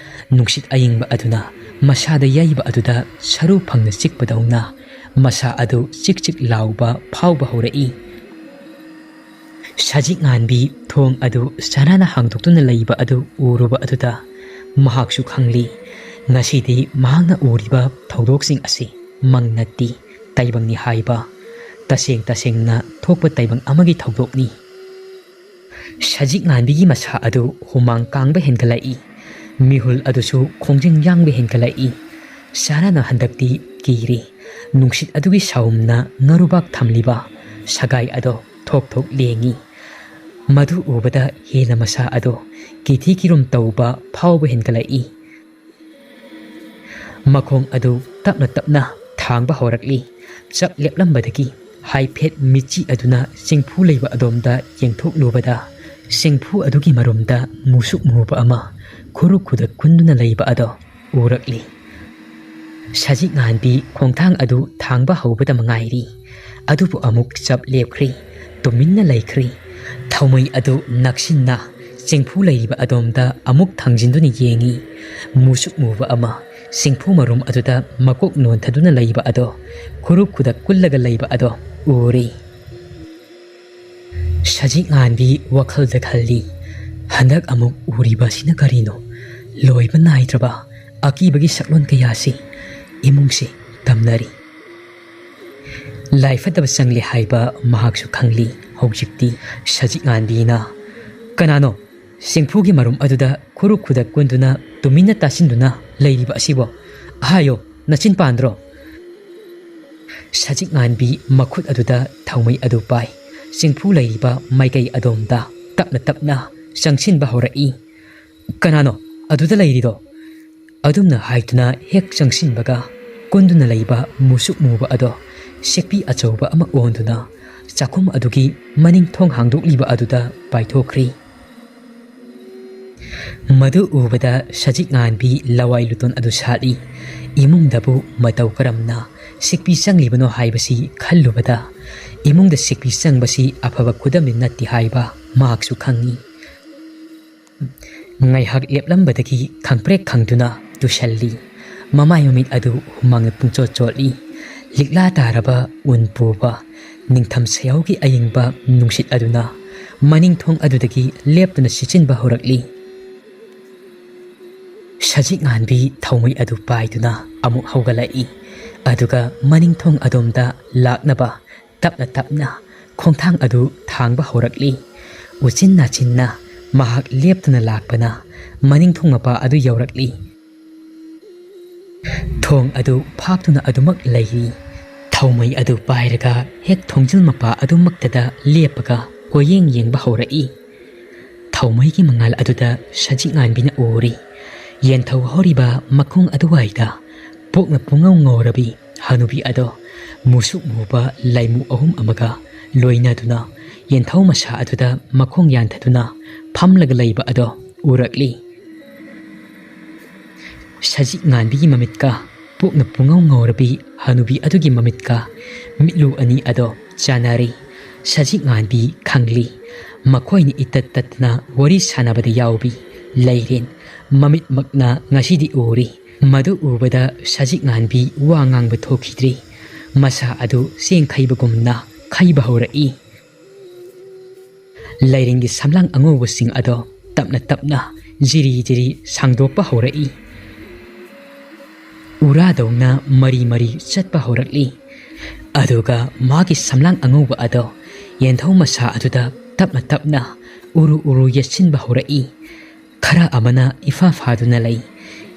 ꯅꯨꯡꯁꯤꯠ ꯑꯏꯪꯕ ꯑꯗꯨꯅ ꯃꯁꯥꯗ ꯌꯩꯕ ꯑꯗꯨꯗ ꯁꯔꯨ ꯐꯪꯅ ꯆꯤꯛꯄꯗꯧꯅ ꯃꯁꯥ ꯑꯗꯨ ꯆꯤꯛ ꯆꯤꯛ ꯂꯥꯎꯕ ꯐꯥꯎꯕ ꯍꯧꯔꯛꯏ꯫ ꯁꯖꯤꯛ ꯉꯥꯟꯕꯤ ꯊꯣꯡ ꯑꯗꯨ ꯁꯅꯥꯅ ꯍꯥꯡꯗꯣꯛꯇꯨꯅ ꯂꯩꯕ ꯑꯗꯨ ꯎꯔꯨꯕ ꯑꯗꯨꯗ ꯃꯍꯥꯛꯁꯨ ꯈꯪꯂꯤ, ꯉꯁꯤꯗꯤ ꯃꯍꯥꯛꯅ ꯎꯔꯤꯕ ꯊꯧꯗꯣꯛꯁꯤꯡ ꯑꯁꯤ ꯃꯪ ꯅꯠꯇꯦ, ꯇꯥꯏꯕꯪꯅꯤ ꯍꯥꯏꯕ꯫ ꯇꯁꯦꯡ ꯇꯁꯦꯡꯅ ꯊꯣꯛꯄ ꯇꯥꯏꯕꯪ ꯑꯃꯒꯤ ꯊꯧꯗꯣꯛꯅꯤ꯫ ꯁꯖꯤꯛ ꯉꯥꯟꯕꯤꯒꯤ ꯃꯁꯥ ꯑꯗꯨ ꯍꯨꯃꯥꯡ ꯀꯥꯡꯕ ꯍꯦꯟꯒꯠꯂꯛꯏ꯫ ꯃꯤꯍꯨꯜ ꯑꯗꯨꯁꯨ ꯈꯣꯡꯖꯦꯜ ꯌꯥꯡꯕ ꯍꯦꯟꯒꯠꯂꯛꯏ꯫ ꯁꯅꯥꯅ ꯍꯟꯗꯛꯇꯤ ꯀꯤꯔꯦ꯫ ꯅꯨꯡꯁꯤꯠ ꯑꯗꯨꯒꯤ ꯁꯥꯎꯝꯅ ꯉꯥꯔꯨꯕꯥꯛ ꯊꯝꯂꯤꯕ ꯁꯒꯥꯏ ꯑꯗꯣ ꯊꯣꯛ ꯊꯣꯛ ꯂꯦꯡꯏ꯫ ꯃꯗꯨ ꯎꯕꯗ ꯍꯦꯟꯅ ꯃꯁꯥ ꯑꯗꯣ ꯀꯤꯊꯤ ꯀꯤꯔꯨꯝ ꯇꯧꯕ ꯐꯥꯎꯕ ꯍꯦꯟꯒꯠꯂꯛꯏ꯫ ꯃꯈꯣꯡ ꯑꯗꯨ ꯇꯞꯅ ꯇꯞꯅ ꯊꯥꯡꯕ ꯍꯧꯔꯛꯂꯤ꯫ ꯆꯞ ꯂꯦꯞꯂꯝꯕꯗꯒꯤ ꯍꯥꯏꯐꯦꯠ ꯃꯤꯠꯆꯤ ꯑꯗꯨꯅ ꯆꯦꯡꯐꯨ ꯂꯩꯕ ꯑꯗꯣꯝꯗ ꯌꯦꯡꯊꯣꯛꯂꯨꯕꯗ, ꯆꯦꯡꯐꯨ ꯑꯗꯨꯒꯤ ꯃꯔꯨꯝꯗ ꯃꯨꯁꯨꯛ ꯃꯨꯕ ꯑꯃ ꯈꯨꯔꯨ ꯈꯨꯗꯛ ꯀꯨꯟꯗꯨꯅ ꯂꯩꯕ ꯑꯗꯣ ꯎꯔꯛꯂꯤ꯫ ꯁꯖꯤꯛ ꯉꯥꯟꯕꯤ ꯈꯣꯡꯊꯥꯡ ꯑꯗꯨ ꯊꯥꯡꯕ ꯍꯧꯕꯗ ꯃꯉꯥꯏꯔꯤ꯫ ꯑꯗꯨꯕꯨ ꯑꯃꯨꯛ ꯆꯞ ꯂꯦꯞꯈ꯭ꯔꯤ, ꯇꯨꯃꯤꯟꯅ ꯂꯩꯈ꯭ꯔꯤ꯫ ꯊꯥꯎꯃꯩ ꯑꯗꯨ ꯅꯛꯁꯤꯟꯅ ꯆꯦꯡꯐꯨ ꯂꯩꯔꯤꯕ ꯑꯗꯣꯝꯗ ꯑꯃꯨꯛ ꯊꯥꯡꯖꯤꯟꯗꯨꯅ ꯌꯦꯡꯏ꯫ ꯃꯨꯁꯨꯛ ꯃꯨꯕ ꯑꯃ ꯆꯦꯡꯐꯨ ꯃꯔꯨꯝ ꯑꯗꯨꯗ ꯃꯀꯣꯛ ꯅꯣꯟꯊꯗꯨꯅ ꯂꯩꯕ ꯑꯗꯣ, ꯈꯨꯔꯨ ꯈꯨꯗꯛ ꯀꯨꯜꯂꯒ ꯂꯩꯕ ꯑꯗꯣ ꯎꯔꯤ꯫ ꯁꯖꯤꯛ ꯉꯥꯟꯕꯤ ꯋꯥꯈꯜꯗ ꯈꯜꯂꯤ, "ꯍꯟꯗꯛ ꯑꯃꯨꯛ ꯎꯔꯤꯕ ꯑꯁꯤꯅ ꯀꯔꯤꯅꯣ? ꯂꯣꯏꯕ ꯅꯥꯏꯗ꯭ꯔꯕ ꯑꯀꯤꯕꯒꯤ ꯁꯛꯂꯣꯟ ꯀꯌꯥꯁꯤ ꯏꯃꯨꯡꯁꯤ ꯇꯝꯅꯔꯤ꯫" ꯂꯥꯏ ꯐꯠꯇꯕ ꯆꯪꯂꯦ ꯍꯥꯏꯕ ꯃꯍꯥꯛꯁꯨ ꯈꯪꯂꯤ꯫ ꯍꯧꯖꯤꯛꯇꯤ ꯁꯖꯤꯛ ꯉꯥꯟꯕꯤꯅ, "ꯀꯅꯥꯅꯣ ꯆꯦꯡꯐꯨꯒꯤ ꯃꯔꯨꯝ ꯑꯗꯨꯗ ꯈꯨꯔꯨ ꯈꯨꯗꯛ ꯀꯨꯟꯗꯨꯅ ꯇꯨꯃꯤꯟꯅ ꯇꯥꯁꯤꯟꯗꯨꯅ ꯂꯩꯔꯤꯕ ꯑꯁꯤꯕꯣ? ꯍꯥꯏꯌꯣ, ꯅꯆꯤꯟ ꯄꯥꯟꯗ꯭ꯔꯣ?" ꯁꯖꯤꯛ ꯉꯥꯟꯕꯤ ꯃꯈꯨꯠ ꯑꯗꯨꯗ ꯊꯥꯎꯃꯩ ꯑꯗꯨ ꯄꯥꯏ꯫ ꯆꯦꯡꯐꯨ ꯂꯩꯔꯤꯕ ꯃꯥꯏꯀꯩ ꯑꯗꯣꯝꯗ ꯇꯞꯅ ꯇꯞꯅ ꯆꯪꯁꯤꯟꯕ ꯍꯧꯔꯛꯏ꯫ "ꯀꯅꯥꯅꯣ ꯑꯗꯨꯗ ꯂꯩꯔꯤꯗꯣ?" ꯑꯗꯨꯝꯅ ꯍꯥꯏꯗꯨꯅ ꯍꯦꯛ ꯆꯪꯁꯤꯟꯕꯒ, ꯀꯨꯟꯗꯨꯅ ꯂꯩꯕ ꯃꯨꯁꯨꯛ ꯃꯨꯕ ꯑꯗꯣ ꯁꯦꯛꯄꯤ ꯑꯆꯧꯕ ꯑꯃ ꯑꯣꯟꯗꯨꯅ ꯆꯥꯛꯈꯨꯝ ꯑꯗꯨꯒꯤ ꯃꯅꯤꯡ ꯊꯣꯡ ꯍꯥꯡꯗꯣꯛꯂꯤꯕ ꯑꯗꯨꯗ ꯄꯥꯏꯊꯣꯛꯈ꯭ꯔꯤ꯫ ꯃꯗꯨ ꯎꯕꯗ ꯁꯖꯤꯛ ꯉꯥꯟꯕꯤ ꯂꯋꯥꯏ ꯂꯨꯇꯣꯟ ꯑꯗꯨ ꯁꯥꯠꯂꯤ꯫ ꯏꯃꯨꯡꯗꯕꯨ ꯃꯇꯧ ꯀꯔꯝꯅ ꯁꯤꯛꯄꯤ ꯆꯪꯂꯤꯕꯅꯣ ꯍꯥꯏꯕꯁꯤ ꯈꯜꯂꯨꯕꯗ, ꯏꯃꯨꯡꯗ ꯁꯤꯛꯄꯤ ꯆꯪꯕꯁꯤ ꯑꯐꯕ ꯈꯨꯗꯝꯗꯤ ꯅꯠꯇꯦ ꯍꯥꯏꯕ ꯃꯍꯥꯛꯁꯨ ꯈꯪꯏ꯫ ꯉꯥꯏꯍꯥꯛ ꯂꯦꯞꯂꯝꯕꯗꯒꯤ ꯈꯪꯄ꯭ꯔꯦꯛ ꯈꯪꯗꯨꯅ ꯇꯨꯁꯜꯂꯤ꯫ ꯃꯃꯥꯏ ꯃꯃꯤꯠ ꯑꯗꯨ ꯍꯨꯃꯥꯡꯅ ꯄꯨꯡꯆꯣꯠ ꯆꯣꯠꯂꯤ꯫ ꯂꯤꯛꯂꯥ ꯇꯥꯔꯕ ꯎꯟ ꯄꯨꯕ ꯅꯤꯡꯊꯝ ꯁꯌꯥꯎꯒꯤ ꯑꯏꯪꯕ ꯅꯨꯡꯁꯤꯠ ꯑꯗꯨꯅ ꯃꯅꯤꯡ ꯊꯣꯡ ꯑꯗꯨꯗꯒꯤ ꯂꯦꯞꯇꯅ ꯁꯤꯠꯆꯤꯟꯕ ꯍꯧꯔꯛꯂꯤ꯫ ꯁꯖꯤꯛ ꯉꯥꯟꯕꯤ ꯊꯧꯃꯩ ꯑꯗꯨ ꯄꯥꯏꯗꯨꯅ ꯑꯃꯨꯛ ꯍꯧꯒꯠꯂꯛꯏ꯫ ꯑꯗꯨꯒ ꯃꯅꯤꯡ ꯊꯣꯡ ꯑꯗꯣꯝꯗ ꯂꯥꯛꯅꯕ ꯇꯞꯅ ꯇꯞꯅ ꯈꯣꯡꯊꯥꯡ ꯑꯗꯨ ꯊꯥꯡꯕ ꯍꯧꯔꯛꯂꯤ꯫ ꯎꯆꯤꯟ ꯅꯥꯆꯤꯟꯅ ꯃꯍꯥꯛ ꯂꯦꯞꯇꯅ ꯂꯥꯛꯄꯅ ꯃꯅꯤꯡ ꯊꯣꯡ ꯃꯄꯥ ꯑꯗꯨ ꯌꯧꯔꯛꯂꯤ꯫ ꯊꯣꯡ ꯑꯗꯨ ꯐꯥꯛꯇꯨꯅ ꯑꯗꯨꯃꯛ ꯂꯩꯔꯤ꯫ ꯊꯧꯃꯩ ꯑꯗꯨ ꯄꯥꯏꯔꯒ ꯍꯦꯛ ꯊꯣꯡꯖꯤꯜ ꯃꯄꯥ ꯑꯗꯨꯃꯛꯇꯗ ꯂꯦꯞꯄꯒ ꯀꯣꯏꯌꯦꯡ ꯌꯦꯡꯕ ꯍꯧꯔꯛꯏ꯫ ꯊꯧꯃꯩꯒꯤ ꯃꯉꯥꯜ ꯑꯗꯨꯗ ꯁꯖꯤꯛ ꯉꯥꯟꯕꯤꯅ ꯎꯔꯤ꯫ ꯌꯦꯟꯊꯧ ꯍꯧꯔꯤꯕ ꯃꯈꯣꯡ ꯑꯗꯨꯋꯥꯏꯗ ꯄꯣꯛꯅ ꯄꯨꯡꯉꯧ ꯉꯧꯔꯕꯤ ꯍꯅꯨꯕꯤ ꯑꯗꯣ ꯃꯨꯁꯨꯛ ꯃꯨꯕ ꯂꯥꯏꯃꯨ ꯑꯍꯨꯝ ꯑꯃꯒ ꯂꯣꯏꯅꯗꯨꯅ ꯌꯦꯟꯊꯧ ꯃꯁꯥ ꯑꯗꯨꯗ ꯃꯈꯣꯡ ꯌꯥꯟꯊꯗꯨꯅ ꯐꯝꯂꯒ ꯂꯩꯕ ꯑꯗꯣ ꯎꯔꯛꯂꯤ꯫ ꯁꯖꯤꯛ ꯉꯥꯟꯕꯤꯒꯤ ꯃꯃꯤꯠꯀ ꯄꯣꯛꯅ ꯄꯨꯡꯉꯧ ꯉꯧꯔꯕꯤ ꯍꯅꯨꯕꯤ ꯑꯗꯨꯒꯤ ꯃꯃꯤꯠꯀ ꯃꯤꯠꯂꯨ ꯑꯅꯤ ꯑꯗꯣ ꯆꯥꯟꯅꯔꯤ꯫ ꯁꯖꯤꯛ ꯉꯥꯟꯕꯤ ꯈꯪꯂꯤ꯫ ꯃꯈꯣꯏꯅ ꯏꯇꯠ ꯇꯠꯇꯅ ꯋꯥꯔꯤ ꯁꯥꯟꯅꯕꯗ ꯌꯥꯎꯕꯤ ꯂꯩꯔꯦꯟ ꯃꯃꯤꯠꯃꯛꯅ ꯉꯁꯤꯗꯤ ꯎꯔꯤ꯫ ꯃꯗꯨ ꯎꯕꯗ ꯁꯖꯤꯛ ꯉꯥꯟꯕꯤ ꯋꯥ ꯉꯥꯡꯕ ꯊꯣꯛꯈꯤꯗ꯭ꯔꯤ꯫ ꯃꯁꯥ ꯑꯗꯨ ꯆꯦꯡ ꯈꯩꯕꯒꯨꯝꯅ ꯈꯩꯕ ꯍꯧꯔꯛꯏ꯫ ꯂꯩꯔꯦꯟꯒꯤ ꯁꯝꯂꯥꯡ ꯑꯉꯧꯕꯁꯤꯡ ꯑꯗꯣ ꯇꯞꯅ ꯇꯞꯅ ꯖꯤꯔꯤ ꯖꯤꯔꯤ ꯁꯥꯡꯗꯣꯛꯄ ꯍꯧꯔꯛꯏ꯫ ꯎꯔꯥꯗꯧꯅ ꯃꯔꯤ ꯃꯔꯤ ꯆꯠꯄ ꯍꯧꯔꯛꯂꯤ꯫ ꯑꯗꯨꯒ ꯃꯥꯒꯤ ꯁꯝꯂꯥꯡ ꯑꯉꯧꯕ ꯑꯗꯣ ꯌꯦꯟꯊꯧ ꯃꯁꯥ ꯑꯗꯨꯗ ꯇꯞꯅ ꯇꯞꯅ ꯎꯔꯨ ꯎꯔꯨ ꯌꯦꯠꯁꯤꯟꯕ ꯍꯧꯔꯛꯏ꯫ ꯈꯔ ꯑꯃꯅ ꯏꯐꯥ ꯐꯥꯗꯨꯅ ꯂꯩ꯫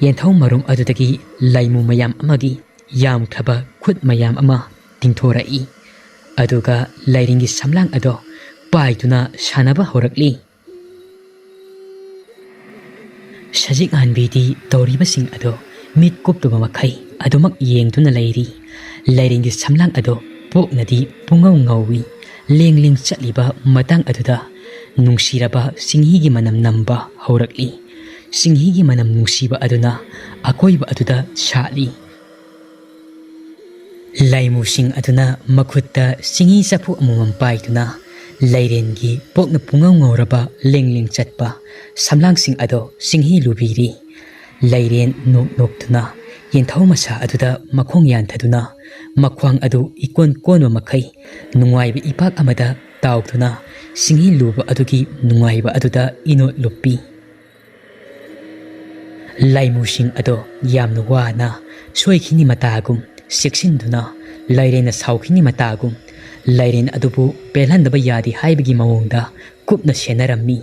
ꯌꯦꯟꯊꯧ ꯃꯔꯨꯝ ꯑꯗꯨꯗꯒꯤ ꯂꯩꯃꯨ ꯃꯌꯥꯝ ꯑꯃꯒꯤ ꯌꯥꯝꯈ꯭ꯔꯕ ꯈꯨꯠ ꯃꯌꯥꯝ ꯑꯃ ꯇꯤꯡꯊꯣꯔꯛꯏ꯫ ꯑꯗꯨꯒ ꯂꯩꯔꯦꯟꯒꯤ ꯁꯝꯂꯥꯡ ꯑꯗꯣ ꯄꯥꯏꯗꯨꯅ ꯁꯥꯟꯅꯕ ꯍꯧꯔꯛꯂꯤ꯫ ꯁꯖꯤꯛ ꯉꯥꯟꯕꯤꯗꯤ ꯇꯧꯔꯤꯕꯁꯤꯡ ꯑꯗꯣ ꯃꯤꯠ ꯀꯨꯞꯇꯕ ꯃꯈꯩ ꯑꯗꯨꯃꯛ ꯌꯦꯡꯗꯨꯅ ꯂꯩꯔꯤ꯫ ꯂꯩꯔꯦꯟꯒꯤ ꯁꯝꯂꯥꯡ ꯑꯗꯣ ꯄꯣꯛꯅꯗꯤ ꯄꯨꯡꯉꯧ ꯉꯧꯏ꯫ ꯂꯦꯡ ꯂꯦꯡ ꯆꯠꯂꯤꯕ ꯃꯇꯥꯡ ꯑꯗꯨꯗ ꯅꯨꯡꯁꯤꯔꯕ ꯁꯤꯡꯍꯤꯒꯤ ꯃꯅꯝ ꯅꯝꯕ ꯍꯧꯔꯛꯂꯤ꯫ ꯆꯤꯡꯍꯤꯒꯤ ꯃꯅꯝ ꯅꯨꯡꯁꯤꯕ ꯑꯗꯨꯅ ꯑꯀꯣꯏꯕ ꯑꯗꯨꯗ ꯁꯥꯠꯂꯤ꯫ ꯂꯥꯏꯃꯨꯁꯤꯡ ꯑꯗꯨꯅ ꯃꯈꯨꯠꯇ ꯆꯤꯡꯍꯤ ꯆꯐꯨ ꯑꯃꯃꯝ ꯄꯥꯏꯗꯨꯅ ꯂꯩꯔꯦꯟꯒꯤ ꯄꯣꯛꯅ ꯄꯨꯡꯉꯧ ꯉꯧꯔꯕ ꯂꯦꯡ ꯂꯦꯡ ꯆꯠꯄ ꯁꯝꯂꯥꯡꯁꯤꯡ ꯑꯗꯣ ꯆꯤꯡꯍꯤ ꯂꯨꯕꯤꯔꯤ꯫ ꯂꯩꯔꯦꯟ ꯅꯣꯛ ꯅꯣꯛꯇꯨꯅ ꯌꯦꯟꯊꯧ ꯃꯁꯥ ꯑꯗꯨꯗ ꯃꯈꯣꯡ ꯌꯥꯟꯊꯗꯨꯅ ꯃꯈ꯭ꯋꯥꯡ ꯑꯗꯨ ꯏꯀꯣꯟ ꯀꯣꯟꯕ ꯃꯈꯩ ꯅꯨꯡꯉꯥꯏꯕ ꯏꯄꯥꯛ ꯑꯃꯗ ꯇꯥꯎꯗꯨꯅ ꯆꯤꯡꯍꯤ ꯂꯨꯕ ꯑꯗꯨꯒꯤ ꯅꯨꯡꯉꯥꯏꯕ ꯑꯗꯨꯗ ꯏꯅꯣꯠ ꯂꯨꯞꯄꯤ꯫ ꯂꯥꯏꯃꯨꯁꯤꯡ ꯑꯗꯣ ꯌꯥꯝꯅ ꯋꯥꯅ ꯁꯣꯏꯈꯤꯅꯤ ꯃꯇꯥꯒꯨꯝ ꯆꯦꯛꯁꯤꯟꯗꯨꯅ ꯂꯥꯏꯔꯦꯟꯅ ꯁꯥꯎꯈꯤꯅꯤ ꯃꯇꯥꯒꯨꯝ ꯂꯥꯏꯔꯦꯟ ꯑꯗꯨꯕꯨ ꯄꯦꯜꯍꯟꯗꯕ ꯌꯥꯗꯦ ꯍꯥꯏꯕꯒꯤ ꯃꯑꯣꯡꯗ ꯀꯨꯞꯅ ꯁꯦꯟꯅꯔꯝꯃꯤ꯫